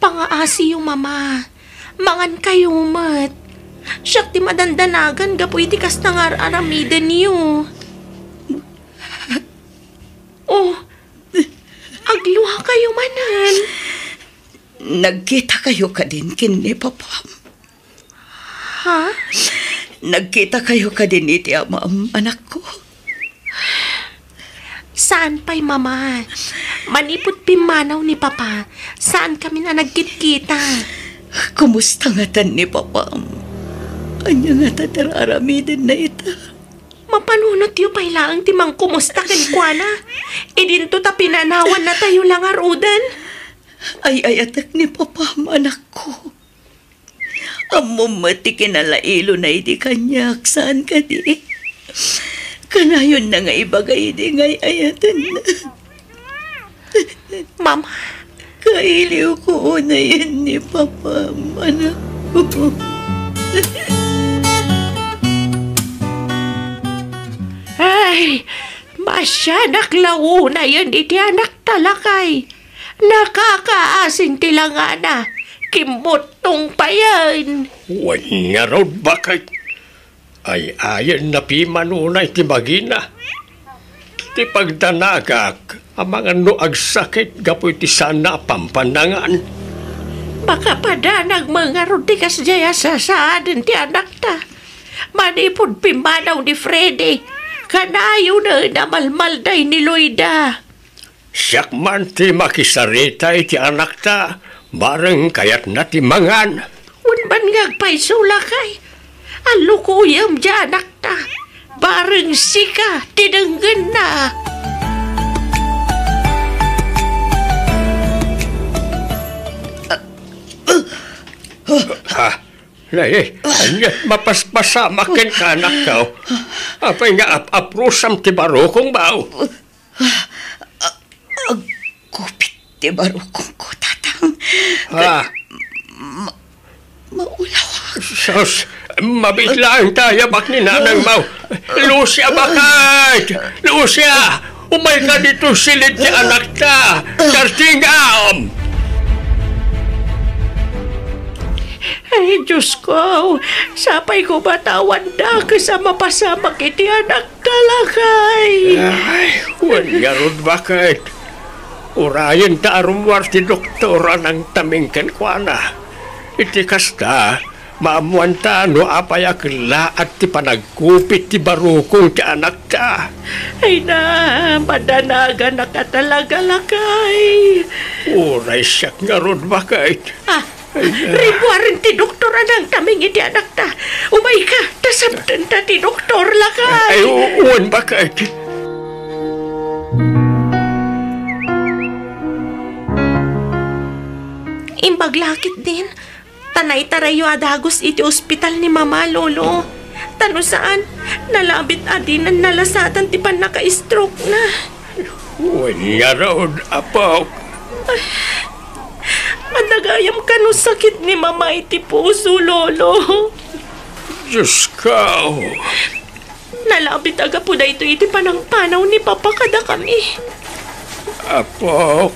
Pangaasiyo, Mama. Mangankayo met. Siak ti madandanagan gapu iti kasta nga ar-aramidenyo. O, agluakayo manen. Nagkitakayo kadin ken ni Papam? Ha? Nagkitakayo kadin iti amam, anakko? Saan pay, Mama. Manipud pimmanaw ni Papa, saan kami a nagkitkita. Kumusta ngatan ni Papam? Ania ngata ti ar-aramidenna ita? Mapanunotyo pay laeng ti mangkumusta kenkuana. Idinto ta pinanawannatayo la ngaruden. Ay-ayatek ni Papam, anakko. Ammom met ti kinalailona idi kaniak, saan kadi? Kanayonna nga ibaga idi nga ay-ayatenna. Mama. Kailiwko unayen ni Papam, anakko. Ay, masianak la unayen iti anakta, lakay. Nakakaasin ti langana. Kimmuttong payen. Wen ngarud, baket. Ay-ayen napimanona iti bagina. Ti pagdanagak, amangan no agsakit gapu iti saanna a pampannangan. Makapadanag met ngarud ti kasdiay a sasaaden ti anakta. Manipud pimmanaw ni Freddy, kanayonen a malmalday ni Loida. Siak man ti makisarita iti anakta, bareng kayatna ti mangan. Wen man nga agpayso, lakay, allukoyem ti anakta, bareng sika ti denggenna. Ah, nay, ania ti mapaspasamak kenka, anakko? Apay nga ap-aprusam ti barukong, baw? Agkupit ti barukongko, Tatang. Ah. Ma-, maulawak. Sus, mabiit laeng ta, yabak ni nanang, baw. Lucia, baket! Lucia! Umayka ditoy siled ti anakta! Kartingam! Ay, Diosko, sapay koma ta awan dakes a mapasamak iti anak. Talakay! Ay, wen ngarud, baket. Urayen ta a rummuar ti doktor a nangtaming kenkuana. Iti kasta, maammuanta no apay a kellaat ti panagkupit ti barukong ti anakta. Ay na, madanaganak a talaga, lakay. Uray siak ngarud, baket. Ah, rimmuaren ti doktor a nangtaming iti anakta. Umayka, ta sabdenta ti doktor, lakay. Ay, u-, wen, baket. Imbag la ketdin, ta naitarayyo a dagus iti ospital ni Mama, Lolo. Ta no saan, nalabit a dina nalasatan ti pannaka-stroke-na. Wen ngarud, apok. Adda gayam kano sakit ni Mama iti puso, Lolo. Diyos ko. Nalabit a gapu daytoy iti panangpanaw ni Papa kadakami. Apok.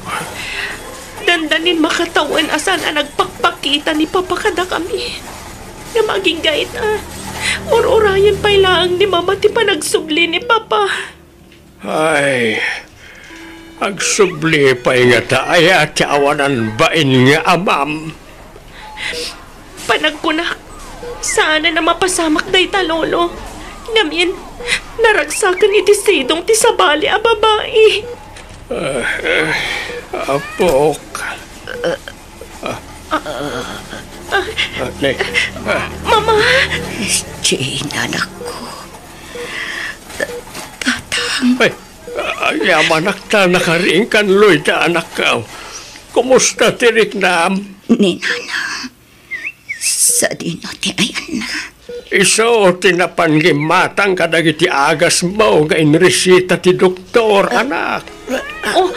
Dandanin makatawen a saan a nagpakpakita ni Papa kadakami. Ngem agingga ita, ur-urayen pay laeng ni Mama ti panagsubli ni Papa. Ay, agsubli pay ngata aya ti awanan bain nga amam? Panagkunak, saanen a mapasamak dayta, Lolo. Ngamin, naragsaken iti sidong ti sabali a babai. Ah, ah, apok. Ah, ah, ah, ne, ah. Mama! Jane, anakko. Tatang. Ay, agyamanak ta nakariingkan Loida, anakko. Kumusta ti riknam? Ni Nana, sadino ti ayanna? Isu ti napan nga immatang kadagiti agasmo nga inresita ti doktor, anak. Oh,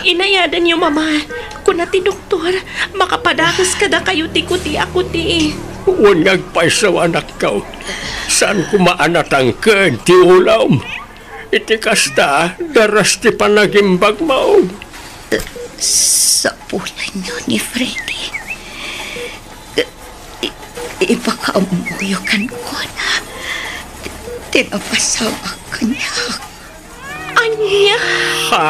inayadanyo, Mama. Kuna ti doktor, makapadagus kadakayo ti kuti a kuti. Wen nga agpayso, anakko. Saan koma a natangken ti ulom. Iti kasta, daras ti panagimbagmo. Sapulanyo ni Freddy. I-, i-, ipakaammoyo kenkuana ti napasamak kaniak. Ania? Ha?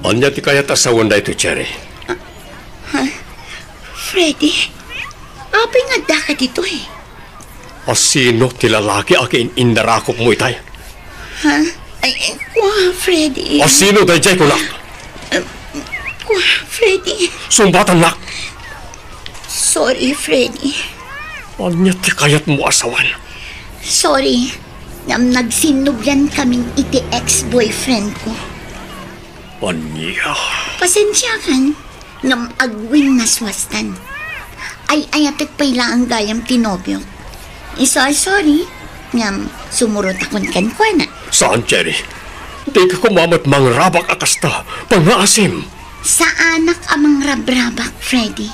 Ania ti kayat a sawen daytoy, Cherry? Ha? Freddy? Apay nga addaka ditoy? A sino ti lalaki a kin-, innarakopmo itay? Ha? Ay, ay, kua, Freddy. A sino daydiay, kunak? Eh, kua, Freddy. Sungbatannak! Sorry, Freddy. Ania ti kayatmo a sawen? Sorry. Ngem nagsinnublian kamin iti ex-boyfriend ko. Ania? Pasensiakan, ngem agwinnaswastan. Ay-ayatek pay laeng gayam ti nobiok. Isu a sorry, ngem sumurotakon kenkuana. Saan, Cherry. Dika koma met mangrabak a kasta. Pangngaasim. Saanak a mangrabrabak, Freddy.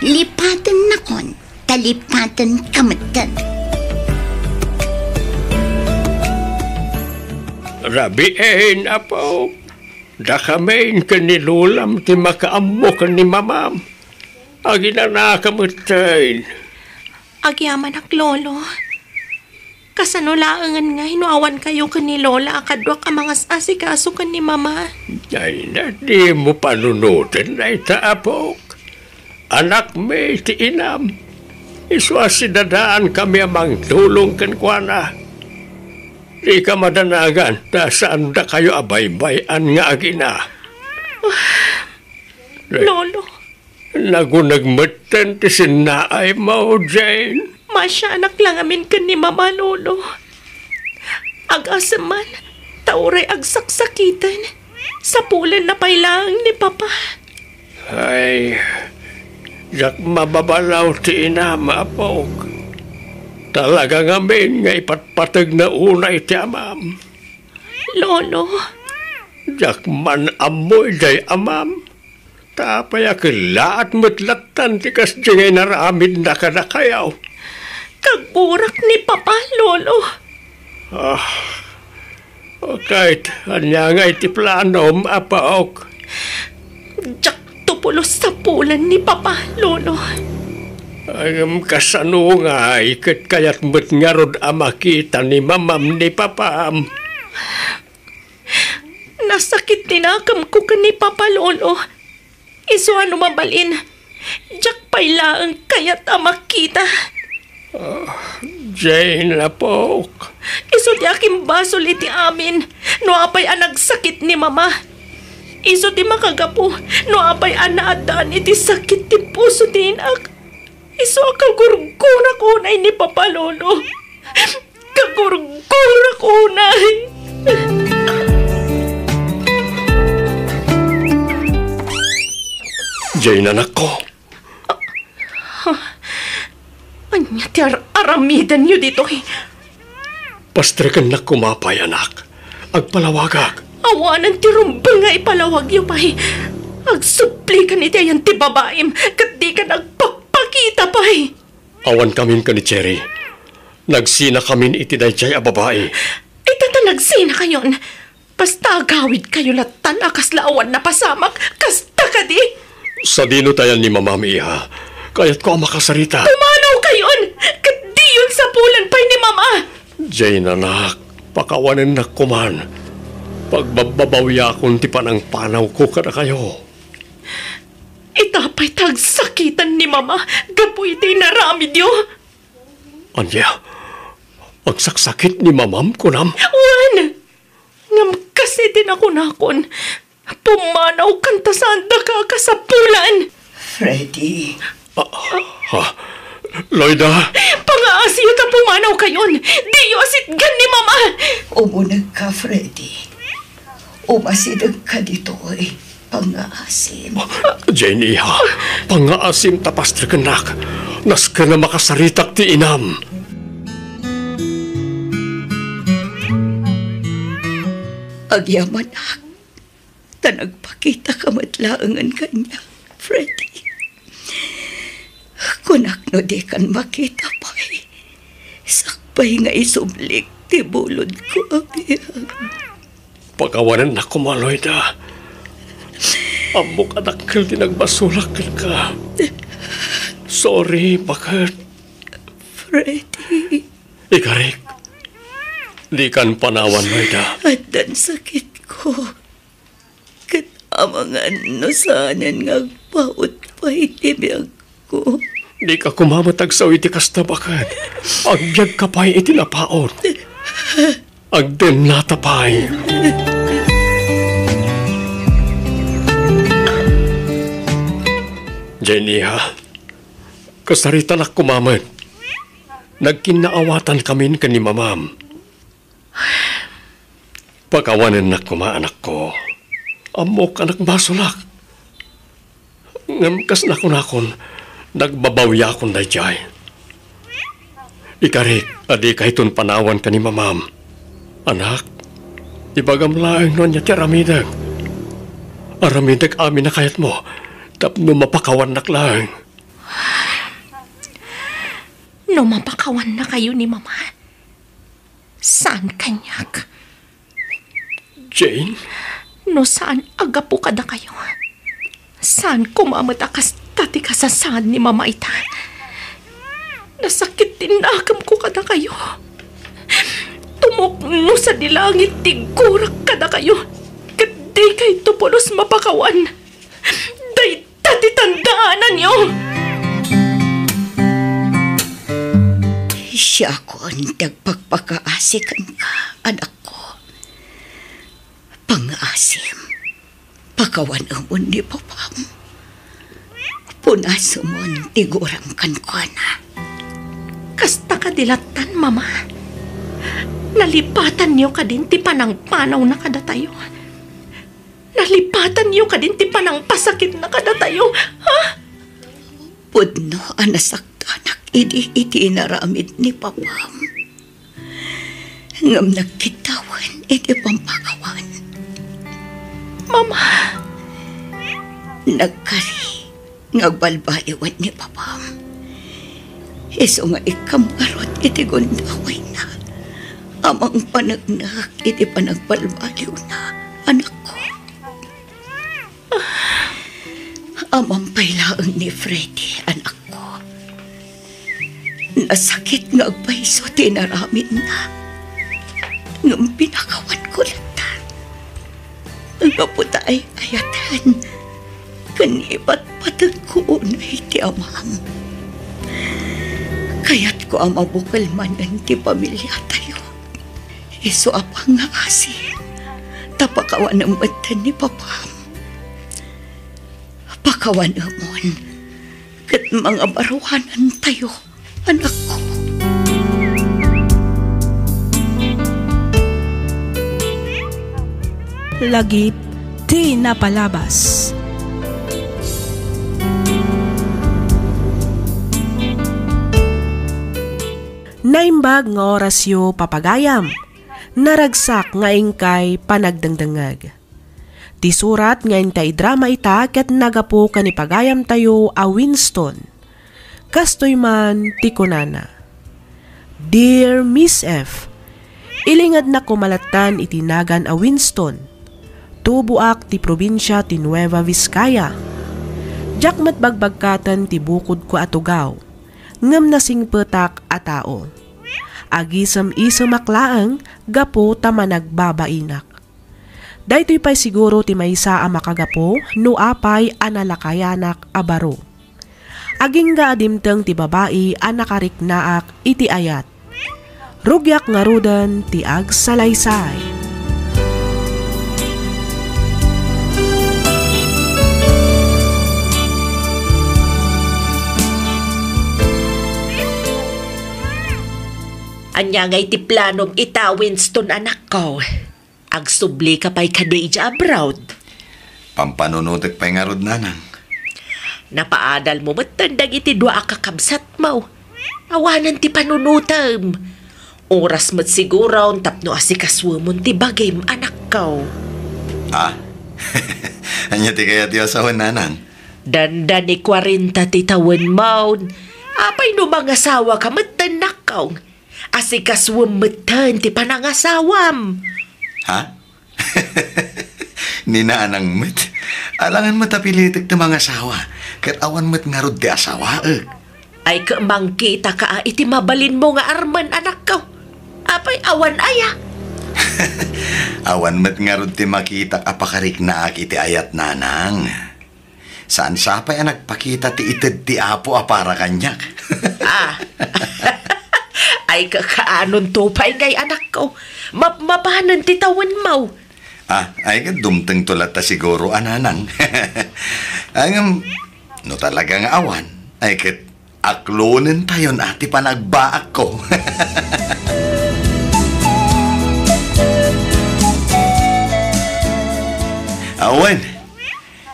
Lipatennakon. Talipaten kametten. Rabiin, apo. Dakamin ken ni Lolam ti makaammo ken ni Mamam. Aginanaka metten. Agyamanak, Lolo. Kasano laengen ngay no awan kayo ken ni Lola a kaduak a mangas-asikaso ken ni Mama? Ay, na, dimo panunoten dayta, apok. Anakmi ti inam. Isu a sidadaankami a mangtulong kenkuana. Dika madanagan ta saan dakayo a baybay-an nga agina. Lolo. Naguneg metten ti sinnaaymo, Jane. Masianak la ngamin ken ni Mama, Lolo. Agasem man, ta uray agsaksakiten. Sapulenna pay laeng ni Papa. Ay, diak mababalaw ti inam, apok. Talaga ngamin nga ipatpategna unay ti amam. Lolo. Diak man ammo idiay amam. Ta apay a kellaat met lattan ti kasdi nga inaramidna kadakayo? Kaggurak ni Papa, Lolo. Ah, ket ania ngay ti planom, apok? Diakto pulos sapulan ni Papa, Lolo. Ngem kasano ngay ket kayat met ngarud a makita ni Mamam ni Papam? Nasakit ti nakemko ken ni Papa, Lolo. Isu a no mabalin, diak pay laeng kayat a makita. Ah, Jane, apok. Isu ti akimbasol iti amin no apay a nagsakit ni Mama. Isu ti makagapu no apay a naaddaan iti sakit ti puso ti inak. Isu a kagurgurak unay ni Papa, Lolo. Kagurgurak unay. Jane, anakko. Ania ti ar-, aramidenyo ditoy? Pastrekennak koma pay, anak. Agpalawagak. Awanen ti rumbeng nga ipalawagyo pay. Agsublikan iti ayan ti babaim, ket dika nagpakpakita pay. Awankamin ken ni Cherry. Nagsinakamin iti daydiay a babai. Ita ta nagsinakayon. Basta agawidkayo lattan a kasla awan napasamak, kasta kadi? Sadino tayan ni Mamam, iha? Kayatko a makasarita. Pumanawkayon! Ket diyon sapulan pay ni Mama! Jane, anak, pakawanennak koman. Pagbabbabawiakon ti panangpanawko kadakayo. Ita pay ta agsakitan ni Mama gapu iti inaramidyo. Ania? Agsaksakit ni Mamam, kunam? Wen! Ngem kas iti nakunakon, pumanawkan ta saandaka a kasapulan. Freddy. Ah, ha? Loida? Pangaasiyo ta pumanawkayon. Diyo asitgan ni Mama. Umunegka, Freddy. Umasidegka ditoy. Pangngaasim. Jane, iha, pangngaasim ta pastrekennak. Nasken a makasaritak ti inam. Agyamanak, ta nagpakitaka met laengen kaniak, Freddy. Kunak no dikan makita pay, sakbay nga isublik ti bulodko a biag. Pakawanennak koma, Loida. Ammok a dakkel ti nagbasolak kenka. Sorry, baket. Freddy. Ikarik, dikan panawan, Loida. Addan sakitko. Ket amangan no saanen nga agpaut pay ti biag ko. Dika koma met agsao iti kasta, baket. Agbiagka pay iti napaut. Agdennata pay. Jenny, ha? Kasaritanak koma met. Nagkinnaawatan kamin ken ni Mamam. Pakawanennak koma, anakko. Ammok a nagbasolak. Ngem kas nakunakon, nagbabawiakon daydiay. Ikarik a dikayton panawan ken ni Mamam. Anak, ibagam laeng no ania ti aramidek. Aramidek amin a kayatmo tapno mapakawannak laeng. No mapakawannakayo ni Mama, saan kaniak? Jane? No saan a gapu kadakayo, saan koma met a kasta ti kasasaad ni Mama ita. Nasakit ti nakemko kadakayo. Tumukno sadi langit ti gurak kadakayo, ket dikayto pulos mapakawan. Dayta ti tandaananyo. Siakon ti agpakpakaasi kenka, anakko. Pangngaasim, pakawanemon ni Papam. Punasemon ti guram kenkuana. Kasta kadi lattan, Mama? Nalipatanyo kadin ti panangpanawna kadatayo? Nalipatanyo kadin ti panangpasakitna kadatayo, ha? Pudno a nasaktanak idi iti inaramid ni Papam. Ngem nagkiddawen iti pampakawan. Mama! Nagkari nga agbalbaliwen ni Papam. Isu nga ikkam ngarud iti gundawayna. Ammom a paneknek iti panagbalbaliwna, anakko. Ammom pay laeng ni Freddy, anakko. Nasakit nga agpayso ti inaramidna. Ngem pinakawanko latta. Gapu ta ay-ayaten ken ipatpategko unay ti amam. Kayatko a mabukel manen ti pamiliatayo. Isu a pangngaasim, ta pakawanem metten ni Papam. Pakawanemon, ket mangabaruanantayo, anakko. Lagip ti napalabas. Naimbag nga orasyo, papagayam. Naragsak nga inkay panagdengdengngeg. Ti surat nga inta idrama ita ket nagapu ken ni pagayamtayo a Winston. Kastoy man ti kunana, "Dear Miss F, ilingednak koma latta iti nagan a Winston. Tuboak ti probinsia ti Nueva Vizcaya. Diak met bagbagkaten ti bukodko a tugaw, ngem nasingpetak a tao. Agisem-isemak laeng gapu ta managbabainak. Daytoy pay siguro ti maysa a makagapu no apay a nalakayanak a baro. Agingga a dimteng ti babai a nakariknaak iti ayat. Rugiak ngaruden ti agsalaysay." Ania ngay ti planom ita, Winston, anakko? Agsubli ka pay kadi idiay abroad? Pampanunotek pay ngarud, nanang. Napaadal mo metten dagiti dua a kakabsatmo. Awanen ti panunotem. Oras met siguron tapno asikasuemon ti bagim, anakko. Ah? Ania ti kayatyo a sawen, nanang? Dandani kuarenta ti tawenmo. Apay no mangasawa ka metten, nakko? Asikasuem metten ti panangasawam. Ha? Ni nanang met. Alangan met a pilitek ti mangasawa, ket awan met ngarud ti asawaek. Ay, ket mangkitaka a iti mabalinmo nga armen, anakko. Apay, awan aya? Awan met ngarud ti makitak a pakariknaak iti ayat, nanang. Saan sapay a nagpakita ti ited ti Apo a para kaniak. Ah. Ay, kakaanonto pay ngay, anakko? Mapmapanen ti tawenmo. Ah, ay, ket dumtengto latta siguro a, nanang. Ay, ngem, no talaga nga awan, ay, ket aklonentayon a ti panagbaakko. Awen.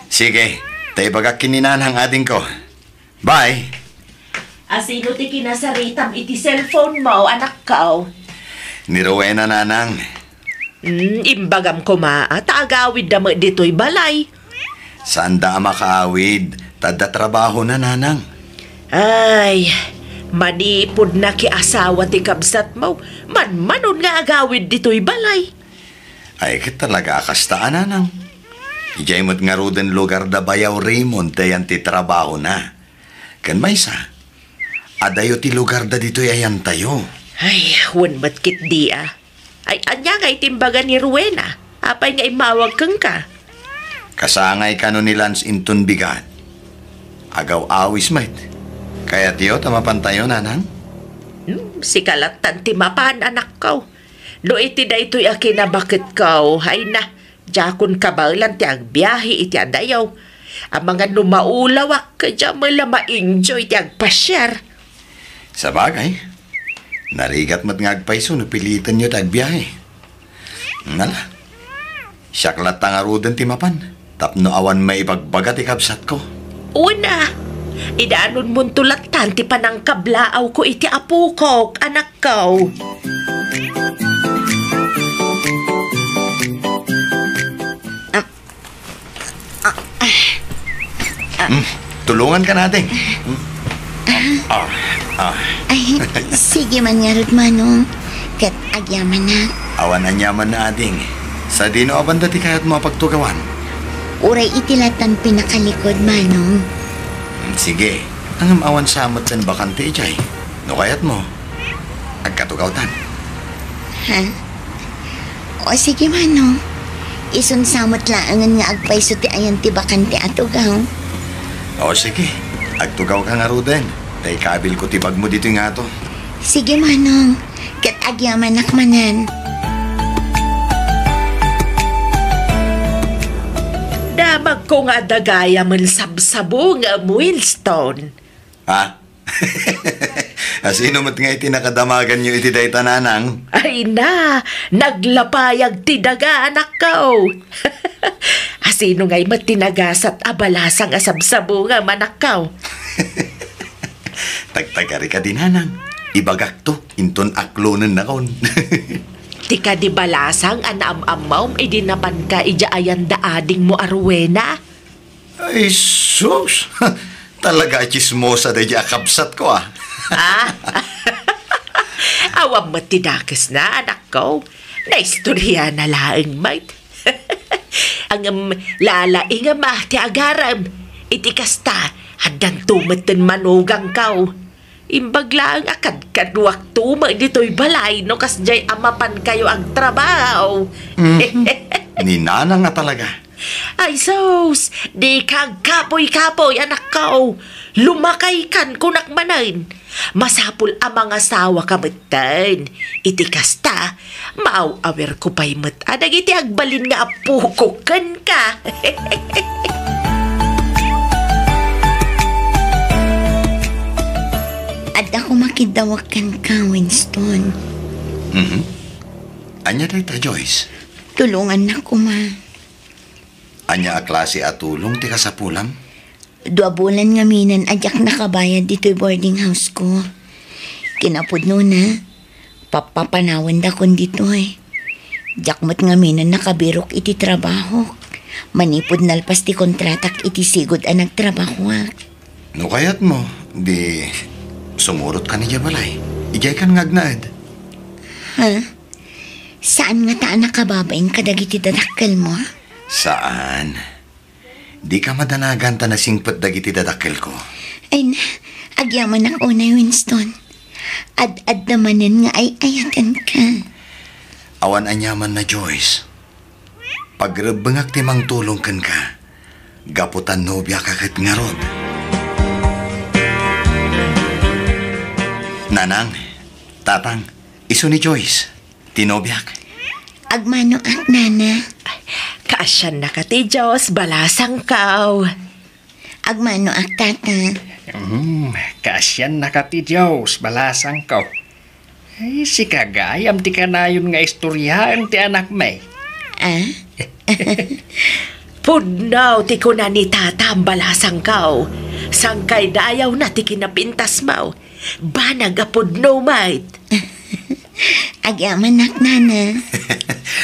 Sige, ta ibagak ken ni nanang, adingko. Bye. Asino ti kinasaritam iti cellphone mo, anakko? Ni Rowena, nanang. Hmm, imbagam koma a ta agawidda met ditoy balay. Saanda a makaawid, ta adda trabahona, nanang. Ay, manipud nakiasawa ti kabsatmo, manmanon nga agawid ditoy balay. Ay, ket talaga a kasta a, nanang. Idiay met ngaruden lugar da Bayaw Raymond ti ayan ti trabahona. Ken maysa, adayo ti lugar da ditoy ayantayo. Ay, wen met ketdi a. Ay, ania nga itimbagan ni Rowena? Apay nga immawag kenka? Kasangay kano ni Lance inton bigat. Agaw-awis met. Kayatyo ta mapantayo, nanang? Hmm, sika lattan ti mapan, anakko. No iti daytoy a kinabaketko, ay na, diakon kabaelan ti agbiahe iti adayo. Amangan no maulawak, diak met la ma-enjoy ti agpasiar. Sabagay, narigat met nga agpayso no pilitenyo ti agbiahe. Nala, siak latta ngaruden ti mapan tapno awan maibagbaga ti kabsatko. Una, idaanonmonto lattan ti panangkablaawko iti apokok, anakko. Ah, ah, ah. Hmm, tulongan ka natin. Hmm. Ah, ah. Ay, sige man ngarud, Manong. Ket agyamanak. Awan aniaman na, ading. Sadino a banda ti kayatmo a pagtugawan? Uray iti lattan pinakalikod, Manong. Hmm, sige. Ngem awan sa met ti bakante idiay. No kayatmo, agkatugawtan. Ha? O sige, Manong. Isun sa met laengen nga agpayso ti ayan ti bakante a tugaw. O sige, agtugawka ngaruden. Ta ikabilko ti bagmo ditoy ngato. Sige, Manong. Ket agyamanak manen. Damagko nga adda gayamen sabsabongem, Winston. Ha? Asino met nga iti nakadamaganyo iti dayta, nanang? Ay na, naglapayag ti daga, anakko. Asino ngay met ti nagasat a balasang a sabsabongem, anakko? Tagtagari kadi, nanang. ibagakto, inton aklonennakon. Ti kadi balasang a naam-ammom idi napanka idiay ayan da adingmo a Rowena? Ay, sus! Talaga a tsismosa daydi a kabsatko, ah. Ah? Awan met ti dakesna, anakko. Naistoriana laeng met. Ngem lalaingem a ti agarem. Iti kasta, addanto metten manugangko. Imbag laeng a kadkaduakto met ditoy balay no kasdiay a mapankayo agtrabaho. Mhm. Ni Nanang a talaga. Ay sus, dika agkapuy-kapuy, anakko. Lumakaykan, kunak manen. Masapul a mangasawaka metten. Iti kasta, maaw-awirko pay met a dagiti agbalin nga appokok kenka. Adda koma kiddawek kenka, Winston. Mhm. Ania dayta, Joyce? Tulongannak koma. Ania a klase a tulong ti kasapulam? Dua bulan ngaminen a diak nakabayad ditoy boarding house ko. Kinapudnona, pappapanawendakon ditoy. Diak met ngaminen nakabirok iti trabahok. Manipud nalpas ti kontratak iti sigud a nagtrabahoak. No kayatmo, di sumurotka idiay balay. Idiaykan nga agnaed. Ha? Saan ngata a nakababain kadagiti dadakkelmo? Saan. Dika madanagan ta nasingpet dagiti dadakkelko. Ay na, agyamanak unay, Winston. Ad-adda manen nga ay-ayatenka. Awan aniamanna, Joyce. Pagrebbengak ti mangtulong kenka. Gapu ta nobiaka ket ngarud. Nanang, Tatang, isu ni Joyce. Ti nobiak. Agmanoak, Nana. Kaasiannaka ti Dios, balasangko. Agmanoak, Tata. Hmm, kaasiannaka ti Dios, balasangko. Ay, sika gayam ti kanayon nga istoryaen ti anakmi. Ah? Pudno ti kuna ni Tatam, balasangko. Sangkaydayawna ti kinapintasmo. Banag a pudno met. Agyamanak, Nana.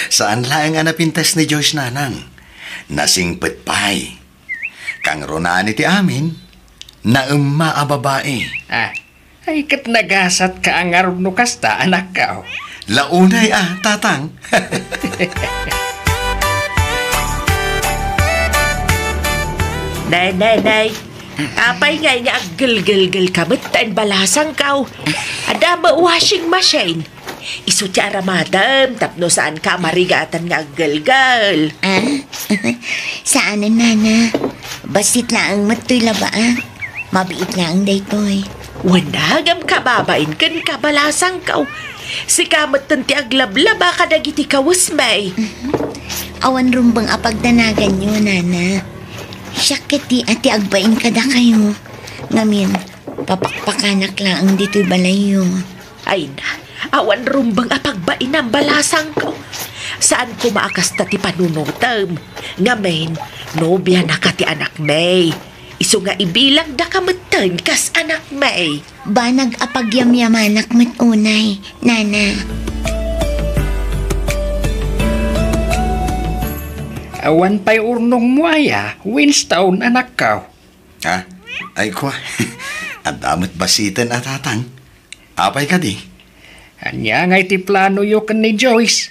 Saan laeng a napintas ni Joyce, Nanang. Nasingpet pay. Kangrunaan iti amin, naemma a babai. Ah, ay ket nagasatka a ngarud no kasta, anakko. Launay a, Tatang. Nay, nay, nay. Apay ngay nga aggelgelgelka met ta imbalasangko? Adda met washing machine. Isu ti aramadem tapno saanka a marigatan nga aggelgel. Ah? Saanen, Nana. Bassit laeng met toy labaak. Mabiit laeng daytoy. Wen, ngem kababain kenka, balasangko. Sika metten ti aglablaba kadagiti kawesmi. Mhm. Awan rumbeng a pagdanaganyo, Nana. Siak ketdi a ti agbain kadakayo. Ngamin, papakpakanak laeng ditoy balayyo. Ay na, awan rumbeng a pagbainam, balasangko. Saan koma a kasta ti panunotem. Ngamin, nobianaka ti anakmi. Isu nga ibilangdaka metten kas anakmi. Banag a pagyamyamanak met unay, Nana. Awan pay urnongmo aya, Winston, anakko? Ha? Ay, kua. Adda met bassiten a, Tatang. Apay kadi? Ania ngay ti planoyo ken ni Joyce?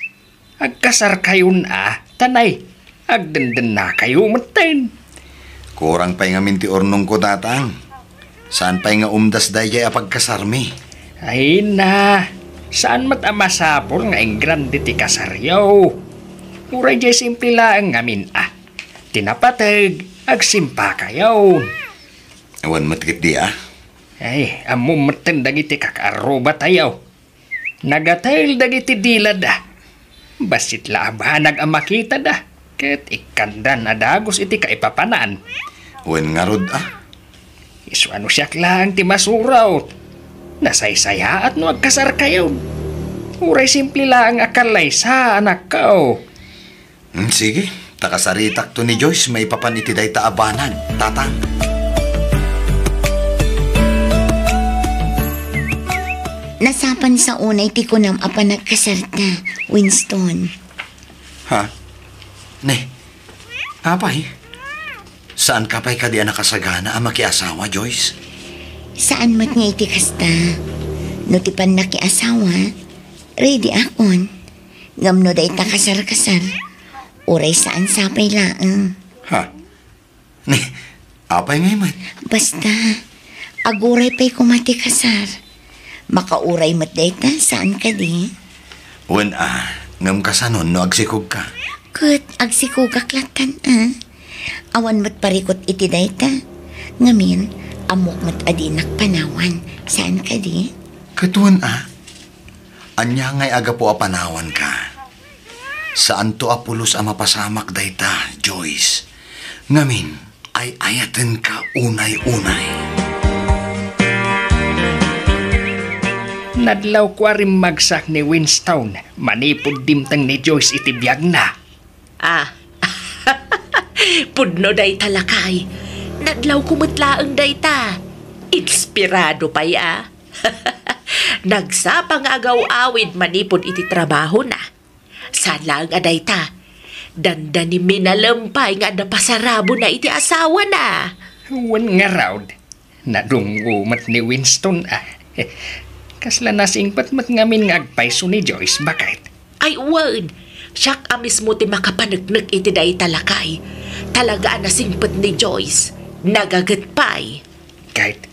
Agkasarkayon a, ta nay, agdendennakayo metten. Kurang pay ngamin ti urnongko, Tatang. Saan pay nga umdas daydiay a pagkasarmi? Ay na, saan met a masapul nga ingrande ti kasaryo. Uray diay simple laeng ngamin a. Ti napateg, agsimpakayon. Awan met ketdi a. Ay, ammom metten dagiti kakaarrubatayo. Nagatel dagiti dilada. Bassit la a banag a makitada, ket ikkandan a dagus iti kaipapanan. Wen ngarud a. Isu a no siak laeng ti masurot. Nasaysayaat no agkasarkayon. Uray simple laeng a kallaysa, anakko. Hmm, sige. Ta kasaritakto ni Joyce maipapan iti dayta a banag, Tatang. nasapan sa unay ti kunam a panagkasarta, Winston. Ha? Ne, apay? Saanka pay kadi a nakasagana a makiasawa, Joyce? Saan met nga iti kasta. No ti pannakiasawa, ready akon. Ngem no dayta kasar-kasar, uray saan sapay laeng. Ha? Ne, apay ngay met? Basta, aguray pay koma ti kasar. Makauray met dayta, saan kadi? Wen a, ngem kasanon no agsikogka? Ket agsikogak lattan a. Awan met parikut iti dayta. Ngamin, ammok met a dinak panawan, saan kadi? Ket wen a, ania ngay a gapu a panawanka? Saanto a pulos a mapasamak dayta, Joyce. Ngamin, ay-ayatenka unay-unay. Nadlawko a rimmagsak ni Winston manipud dimteng ni Joyce iti biagna. Ah. Pudno dayta, lakay. Nadlawko met laeng dayta. Inspirado pay a. Nagsapa nga agaw-awid manipud iti trabahona. Saan laeng a dayta, dandani minalem pay nga adda pasarabona iti asawana. Wen ngarud, nadungngo met ni Winston a. Kasla nasingpet met ngamin nga agpayso ni Joyce, baket? Ay wen, siak a mismo ti makapaneknek iti dayta, lakay. Talaga a nasingpet ni Joyce. Nagaget pay. Ket,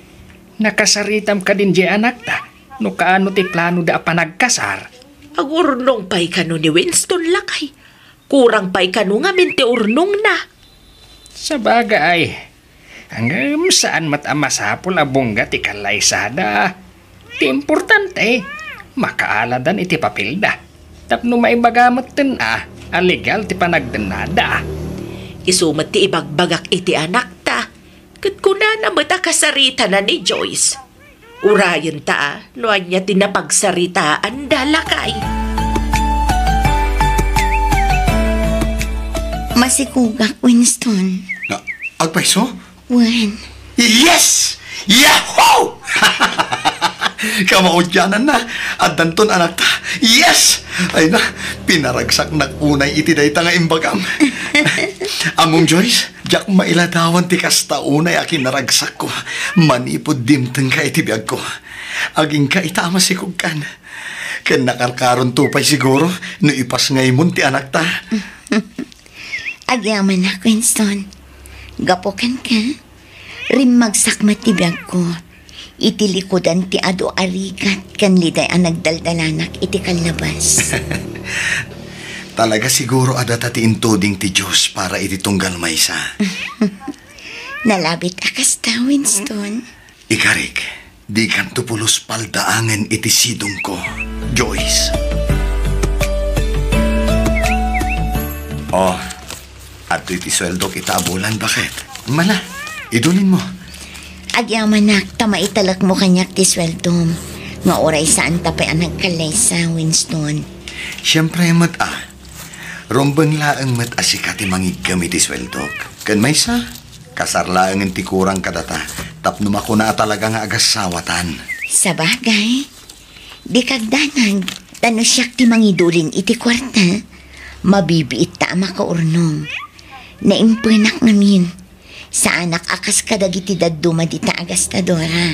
nakasaritam kadin diay anakta? No kaano ti planoda a panagkasar? Agurnong pay kano ni Winston, lakay. Kurang pay kano ngamin ti urnongna. Sabagay. Ngem saan met a masapul a bungga ti kallaysada. Ti importante, makaaladan iti papelda. Tapno maibaga metten a, a legal ti panagdennada. Isu met ti ibagbagak iti anakta. Ket kunana met a kasaritana ni Joyce. Urayenta a, no ania ti napagsaritaanda, lakay. Masikogak, Winston. Na, agpayso? Wen. Yes! Yahoo! Kamaudiananna, addanton anakta. Yes! Ay na, pinaragsaknak unay iti dayta nga imbagam. Ammom, Joyce, diak mailadawan ti kasta unay a kinaragsakko manipud dimtengka iti biagko. Aginka ita a masikogkan. Ken nakarkaronto pay siguro no ipasngaymon ti anakta. Agyamanak, Winston. Gapu kenka, rimmagsak met ti biagko iti likudan ti adu a rigat ken liday a nagdaldalanak iti kallabas. Talaga siguro a data ti intuding ti Dios para iti tunggal maysa. Nalabit a kasta, Winston. Ikarik, dikanto pulos paldaangen iti sidongko, Joyce. Oh, adtoy ti sueldok ita a bulan, baket? Mala, idulinmo. Agyamanak ta maitalekmo kaniak ti sueldom, nga uray saanta pay a nagkallaysa, Winston. Siempre met a. Rumbeng laeng met a sika ti mangiggem iti sueldok. Ken maysa, kasar laengen ti kurang kadata tapno makuna a talaga nga agassawatan. Sabagay, dika agdanag, ta no siak ti mangidulin iti kuarta, mabibiitta a makaurnong. Naimpenak ngamin. Saanak a kas kadagiti dadduma dita a gastadora.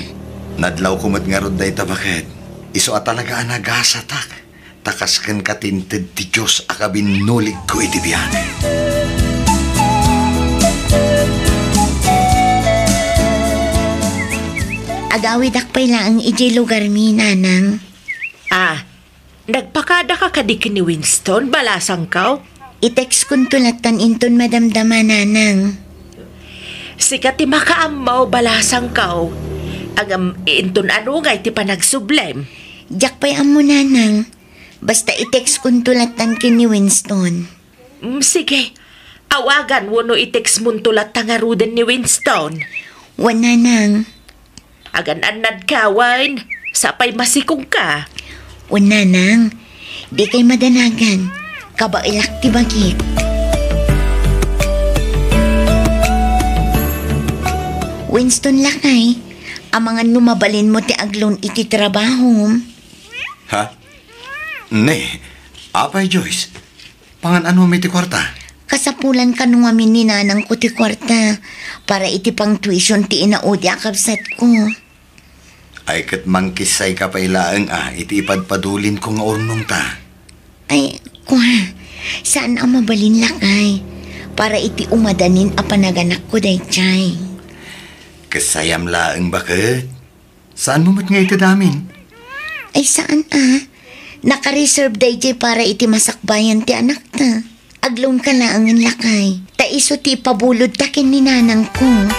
Nadlawko met ngarud dayta, baket. Isu a talaga a nagasatak. Ta kas kenka ti inted ti Dios a kabinnuligko iti biag. Agawidak pay laeng idiay lugarmi, Nanang. Ah, nagpakadaka kadi ken ni Winston, balasangko? I-textkonto lattan inton madamdama, Nanang. Sika ti makaammo, balasangko. Ngem inton anu ngay ti panagsublem? Diak pay ammo, Nanang. Basta i-textkonto lattan ken ni Winston. Mm, sige. Awagan wenno i-textmonto latta ngaruden ni Winston. Wen, Nanang. Agan-annadka, wen? Sapay masikogka. Wen, Nanang. Dikay madanagan. Kabaelak ti bagik. Winston, lakay, amangan no mabalinmo ti agloan iti trabahom. Ha? Ne, apay, Joyce? Pangan-anam iti kuarta? Kasapulan kano ngamin ni nanangko ti kuarta para iti pang-tuition ti inaudi a kabsatko. Ay, ket mangkissayka pay laeng a iti ipadpadulinko nga urnongta. Ay, kua, saan a mabalin, lakay, para iti umadanin a panaganakko daydiay. Kissayam laeng, baket. Saanmo met nga ited amin? Ay, saan a. Naka-reserve daydiay para iti masakbayan ti anakta. Ag-loan ka laengen, lakay. Ta isu ti ipabulodta ken ni nanangko.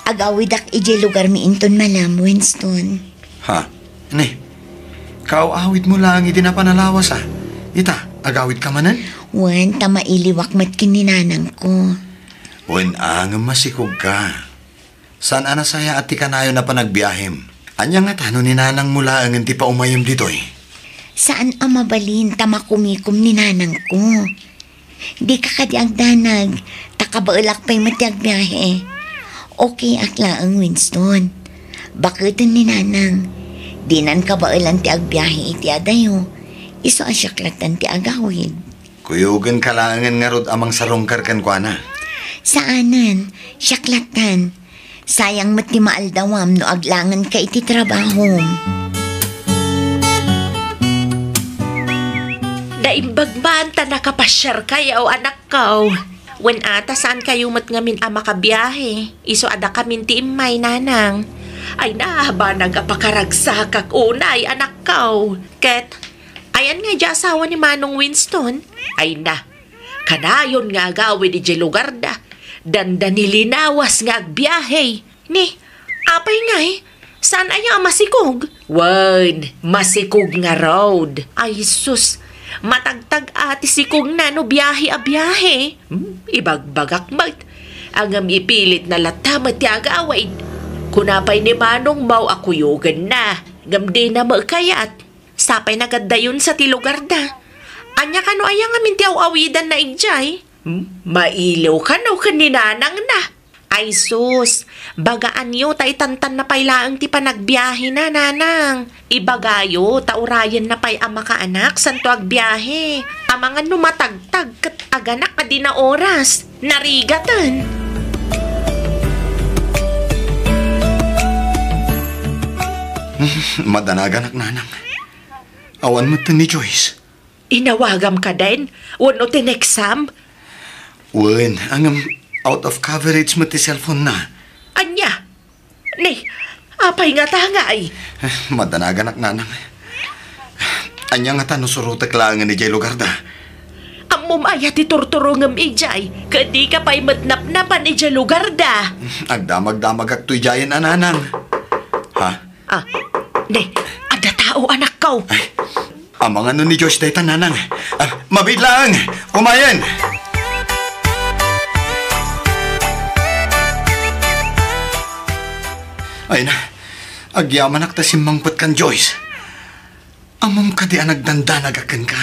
Agawidak idiay lugarmi inton malam, Winston. Ha? Ne? Kaaw-awidmo laeng idi napan a lawas a. Ita, agawidka manen? Wen, ta mailiwak met ken ni nanangko. Wen a, ngem masikogka. Saan a nasayaat ti kanayon a panagbiahem? Ania ngata no ni nanangmo laengen ti paumayem ditoy? Saan a mabalin ta makumikom ni nanangko. Dika kadi agdanag, ta kabaelak pay met ti agbiahe. Okay ak laeng, Winston. Baketen ni nanang. Dinan kabaelan ti agbiahe iti adayo. Isu a siak lattan ti agawid. Kuyogenka laengen ngarud a mangsarungkar kenkuana. Saanen, siak lattan. Sayang met ti maaldawam no aglangenka iti trabahom. Naimbag man ta nakapasiarkayo, anakko. Wen a, ta saankayo met ngamin a makabiahe. Isu a dakamin ti immay, nanang. Ay, nabanag a pakaragsakak unay, anakko. Ket, ayan nga idiay asawa ni Manong Winston? Ay na, kanayon nga agawid idiay lugarda. Dandani linawas nga agbiahe. Ni, apay ngay? Saan aya a masikog? Wen, masikog ngarud. Ay sus, matagtag a ti sikogna no biahe a biahe. Hmm, ibagbagak met. Ngem ipilitna latta met ti agawid. Kuna pay ni Manong Mau a kuyogenna. Ngem dina met kayat. Sapay nagaddayonsa ti lugarda. Ania kano aya ngamin ti aw-awidanna idiay? Hmm? Mailiw kano ken ni nanangna. Ay sus, bagaanyo ta itantanna pay laeng ti panagbiahena, nanang. Ibagayo ta urayenna pay a makaanak santo agbiahe. Amangan no matagtag ket aganak a di naoras. Narigaten. Madanaganak, nanang. Awan metten ni Joyce. Inawagam kadin? Wenno tineksam? Wen, ngem out of coverage met ti cellphone na. Ania? Ni, apay ngata ngay? Madanaganak, nanang. Ania ngata no surotek laengen idiay lugarda? Ammom aya ti turturongem idiay, ket dika pay met napnapan idiay lugarda. Agdamagdamagakto idiayen a, nanang. Ha? Ah, ne, adda tao, anakko. Ay, amangan no ni Joyce dayta, nanang. Ah, mabiit laeng. Kumayen. Ay na, agyamanak ta simmangpet kan Joyce. Ammom kadi a nagdandanagak kenka?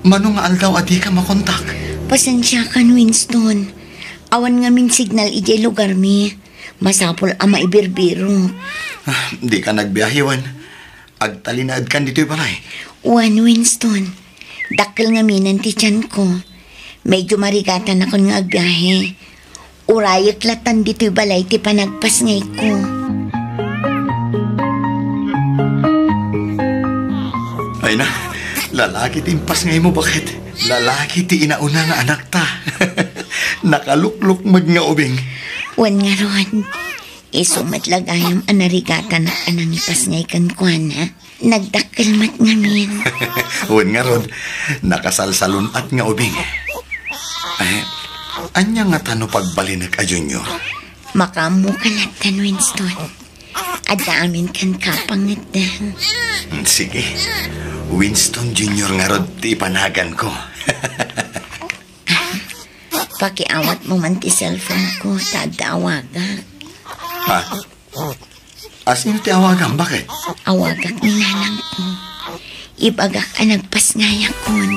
Mano nga aldaw a dika makontak? Pasensiakan, Winston. Awan ngamin signal idiay lugarmi. Masapul a maibirbiro. Ah, dika nagbiahe, wen? Agtalinaedkan ditoy balay? Wen, Winston. Dakkel ngaminen ti tianko. Medyo marigatanakon nga agbiahe. Urayek lattan ditoy balay ti panagpasngayko. Ay na, lalaki ti impasngaymo, baket. Lalaki ti inauna nga anakta. Nakaluklukmeg nga ubing. Wen ngarud, isu met la gayam a narigatanak a nangipasngay kenkuana. Nagdakkel met ngamin. Wen ngarud, nakasalsalun-at nga ubing. Eh, ania ngata no pagbalinek a Junior? Makaammoka lattan, Winston. Adda amin kenka pangngetdeng. Hmm, sige. Winston Junior ngarud ti ipanaganko. Pakiawatmo man ti cellphone ko, ta adda awagak. Ha? Asino ti awagam? Baket? Awagak ni nanangko. Ibagak a nagpasngayakon.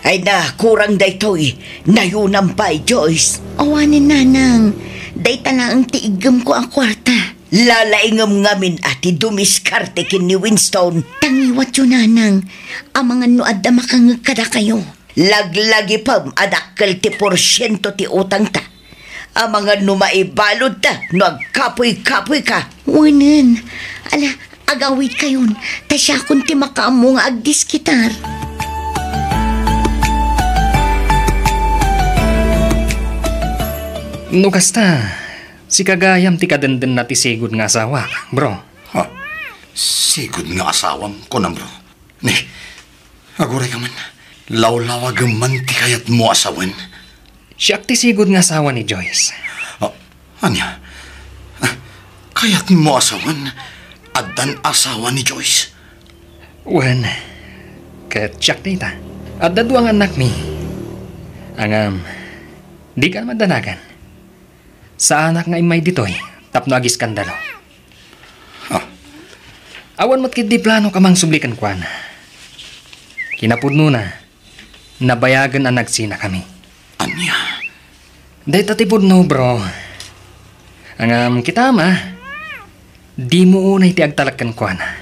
Ay na, kurang daytoy. Nayunam pay, Joyce. Awanen, nanang. Dayta laeng ti iggemko a kuarta. Lalaingem ngamin a ti dumiskarte ken ni Winston. Tangiwatyo, nanang. Amangan no adda makangeg kadakayo. Laglagipem a dakkel ti porsiento ti utangta. Amangan no maibaludta no agkapuy-kapuyka. Wenen. Ala, agawidkayon, ta siakon ti makaammo nga agdiskitar. No kasta, sika gayam ti kadendennana ti sigud nga asawa, bro. Ha? Sigud nga asawam, kunam, bro? Ni, agurayka man. Lawlawagem man ti kayatmo a sawen. Siak ti sigud nga asawa ni Joyce. Ah, ania? Ah, kayatmo a sawen? Addan asawa ni Joyce? Wen, ket siak dayta. Adda dua nga annakmi. Ngem, dika maddanagan. Saanak nga immay ditoy tapno agiskandalo. Ha? Awan met ketdi planok a mangsubli kenkuana. Kinapudnona, nabayagen a nagsinakami. Ania? Dayta ti pudno, bro. Ngem kitam, dimo unay ti agtalek kenkuana.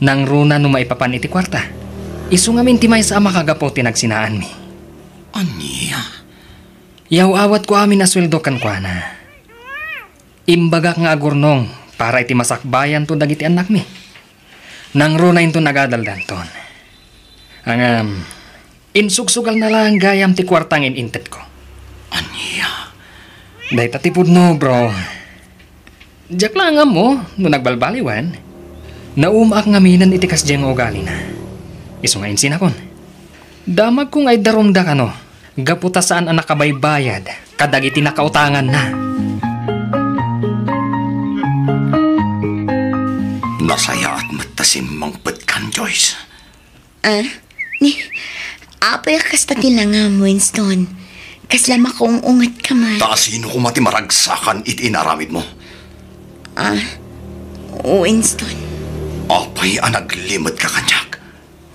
Nangruna no maipapan iti kuarta. Isu ngamin ti maysa a makagapu ti nagsinaanmi. Ania? Yaw-awatko amin a sueldo kenkuana. Imbagak nga agurnong para iti masakbayanto dagiti annakmi. Nangruna inton agadaldanton. Ngem, insugsugalna laeng gayam ti kuarta nga in-intetko. Ania? Dayta ti pudno, bro. Diak laeng ammo no nagbalbaliwen. Naumaak ngaminen iti kasdiay nga ugalina. Isu nga insinakon. Damagko nga iddarumda kano. Gapu ta saan a nakabaybayad kadagiti nakautanganna. Nasayaat met ta simmangpetkan, Joyce. Ah? Ni, apay a kasta ti langam, Winston? Kasla makaung-ungetka man. Ta asino koma ti maragsakan iti inaramidmo? Ah, Winston. Apay a naglimetka kaniak?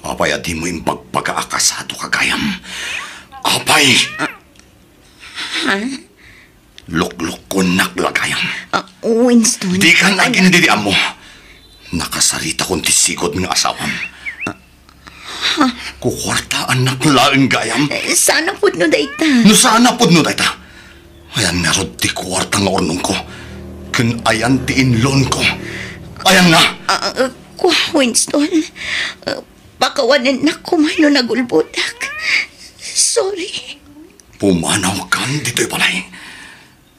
Apay a dimo imbagbaga a kasadoka gayam? Apay! Ah, Ha? Luklukkonnak la gayam. Ah, Winston. Dikan agindidiammo. Nakasaritakon ti sigud nga asawam. Ha? Kukuartaannak laeng gayam. Eh, saan a pudno dayta? No saan a pudno dayta? Ayan ngarud ti kuarta nga urnongko. Ken ayan ti inlonko. Ayan nga. Ah, ah, kua, Winston. Ah, pakawanennak koma no nagulbodak. Sorry. Pumanawkan ditoy balay.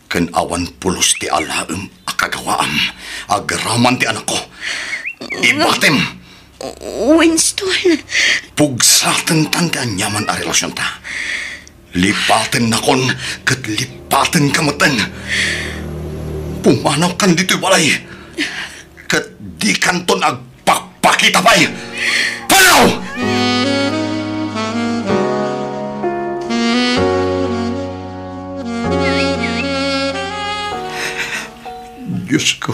Ken awan pulos ti alaem a kagawaam agraman ti anakko. Ibatem! Winston. Pugsatentan ti aniaman a relasionta. Lipatennakon ket lipatenka metten. Pumanawkan ditoy balay. Ket dikanton agpakpakita pay. Panaw! Diosko,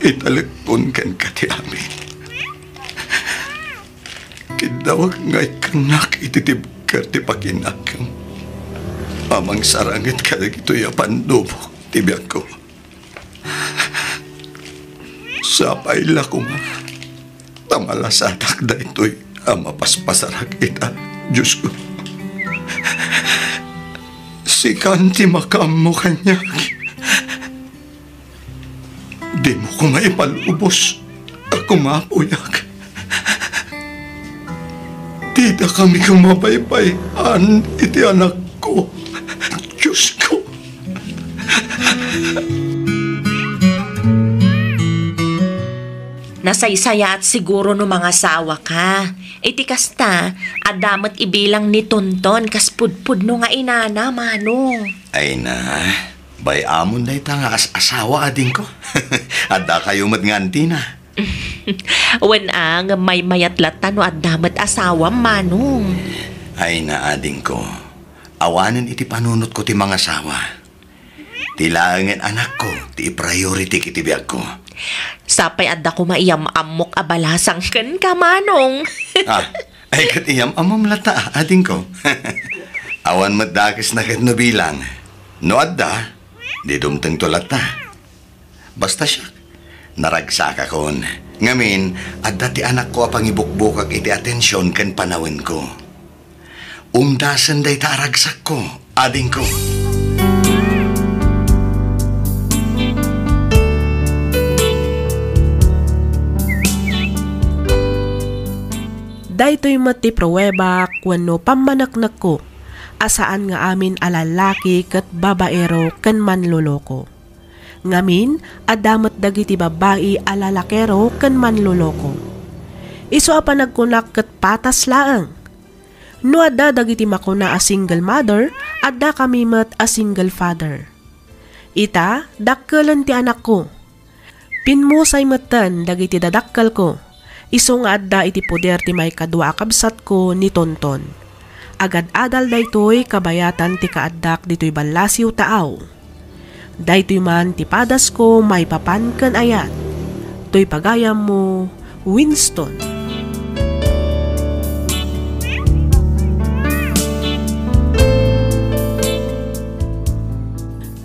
italekkon kenka ti amin. Kiddawek nga ikkannak iti tibker ti pakinakem. Amang saranget kadagitoy a pandubok ti biagko. Sapay la koma ta malasadak daytoy a mapaspasarak ita, Diosko. Sikan ti makaammo kaniak. Dimo koma ipalubos a kumapuyak. Dida kami kumabaybay-an iti anakko. Diosko. Nasaysayaat siguro no mangasawaka. Iti kasta, adda met ibilang ni Tonton kas pudpudno nga inana, Manong. Ay na, bay-amon dayta nga as-asawa, adingko. Adda kayo met nga antina. Wen a, ngem maymayat latta no adda met asawam, Manong. Ay na, adingko. Awanen iti panunotko ti mangasawa. Ti laengen anakko ti priority iti biagko. Sapay adda koma iyam-ammok a balasang kenka, Manong. Ah, Ay, ket iyam-ammom latta, adingko. Awan met dakesna ket no bilang. No adda, di dumtengto latta. Basta siak, naragsakakon. Ngamin, adda ti anakko a pangibukbukak iti atension ken panawenko. Umdasen dayta a ragsakko, adingko. Daytoy met ti pruebak wenno pammaneknekko a saan nga amin a lallaki ket babaero ken manloloko. Ngamin, adda met dagiti babbai a lalakero ken manloloko. Isu a panagkunak ket patas laeng. No adda dagiti makuna a single mother, adda kami met a single father. Ita, dakkelen ti anakko. Pimmusay metten dagiti dadakkelko, isu nga adda iti poder ti maikadua a kabsatko ni Tonton. Agad-adal daytoy kabayatan ti kaaddak ditoy ballasiw taaw. Daytoy man ti padasko maipapan ken ayat. Toy pagayammo, Winston.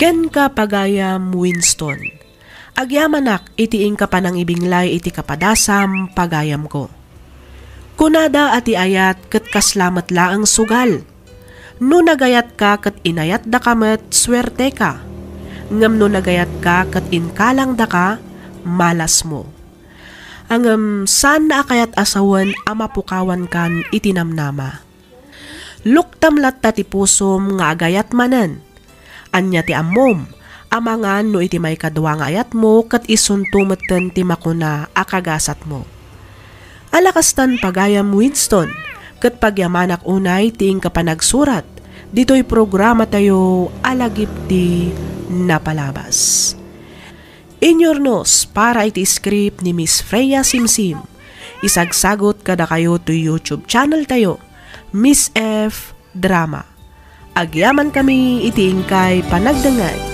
Kenka, pagayam Winston. Agyamanak iti inka panangibinglay iti kapadasam, pagayamko. Kunada a ti ayat ket kasla met laeng sugal. No nagayatka ket inayatdaka met, suerteka. Ngem no nagayatka ket inkalangdaka, malasmo. Ngem saanna a kayat a sawen a mapukawankan iti namnama. Luktam latta ti pusom nga agayat manen. Ania ti ammom? Amangan no iti maikadua nga ayatmo ket isunto metten ti makuna a kagasatmo. Ala kastan, pagayam Winston, ket pagyamanak unay ti inka panagsurat ditoy programatayo a Lagip ti Napalabas. Inyurnos para iti script ni Miss Freya Simsim. Isagsagot kadakayo toy YouTube channel tayo, Miss F Drama. Agyamankami iti inkay panagdengngeg.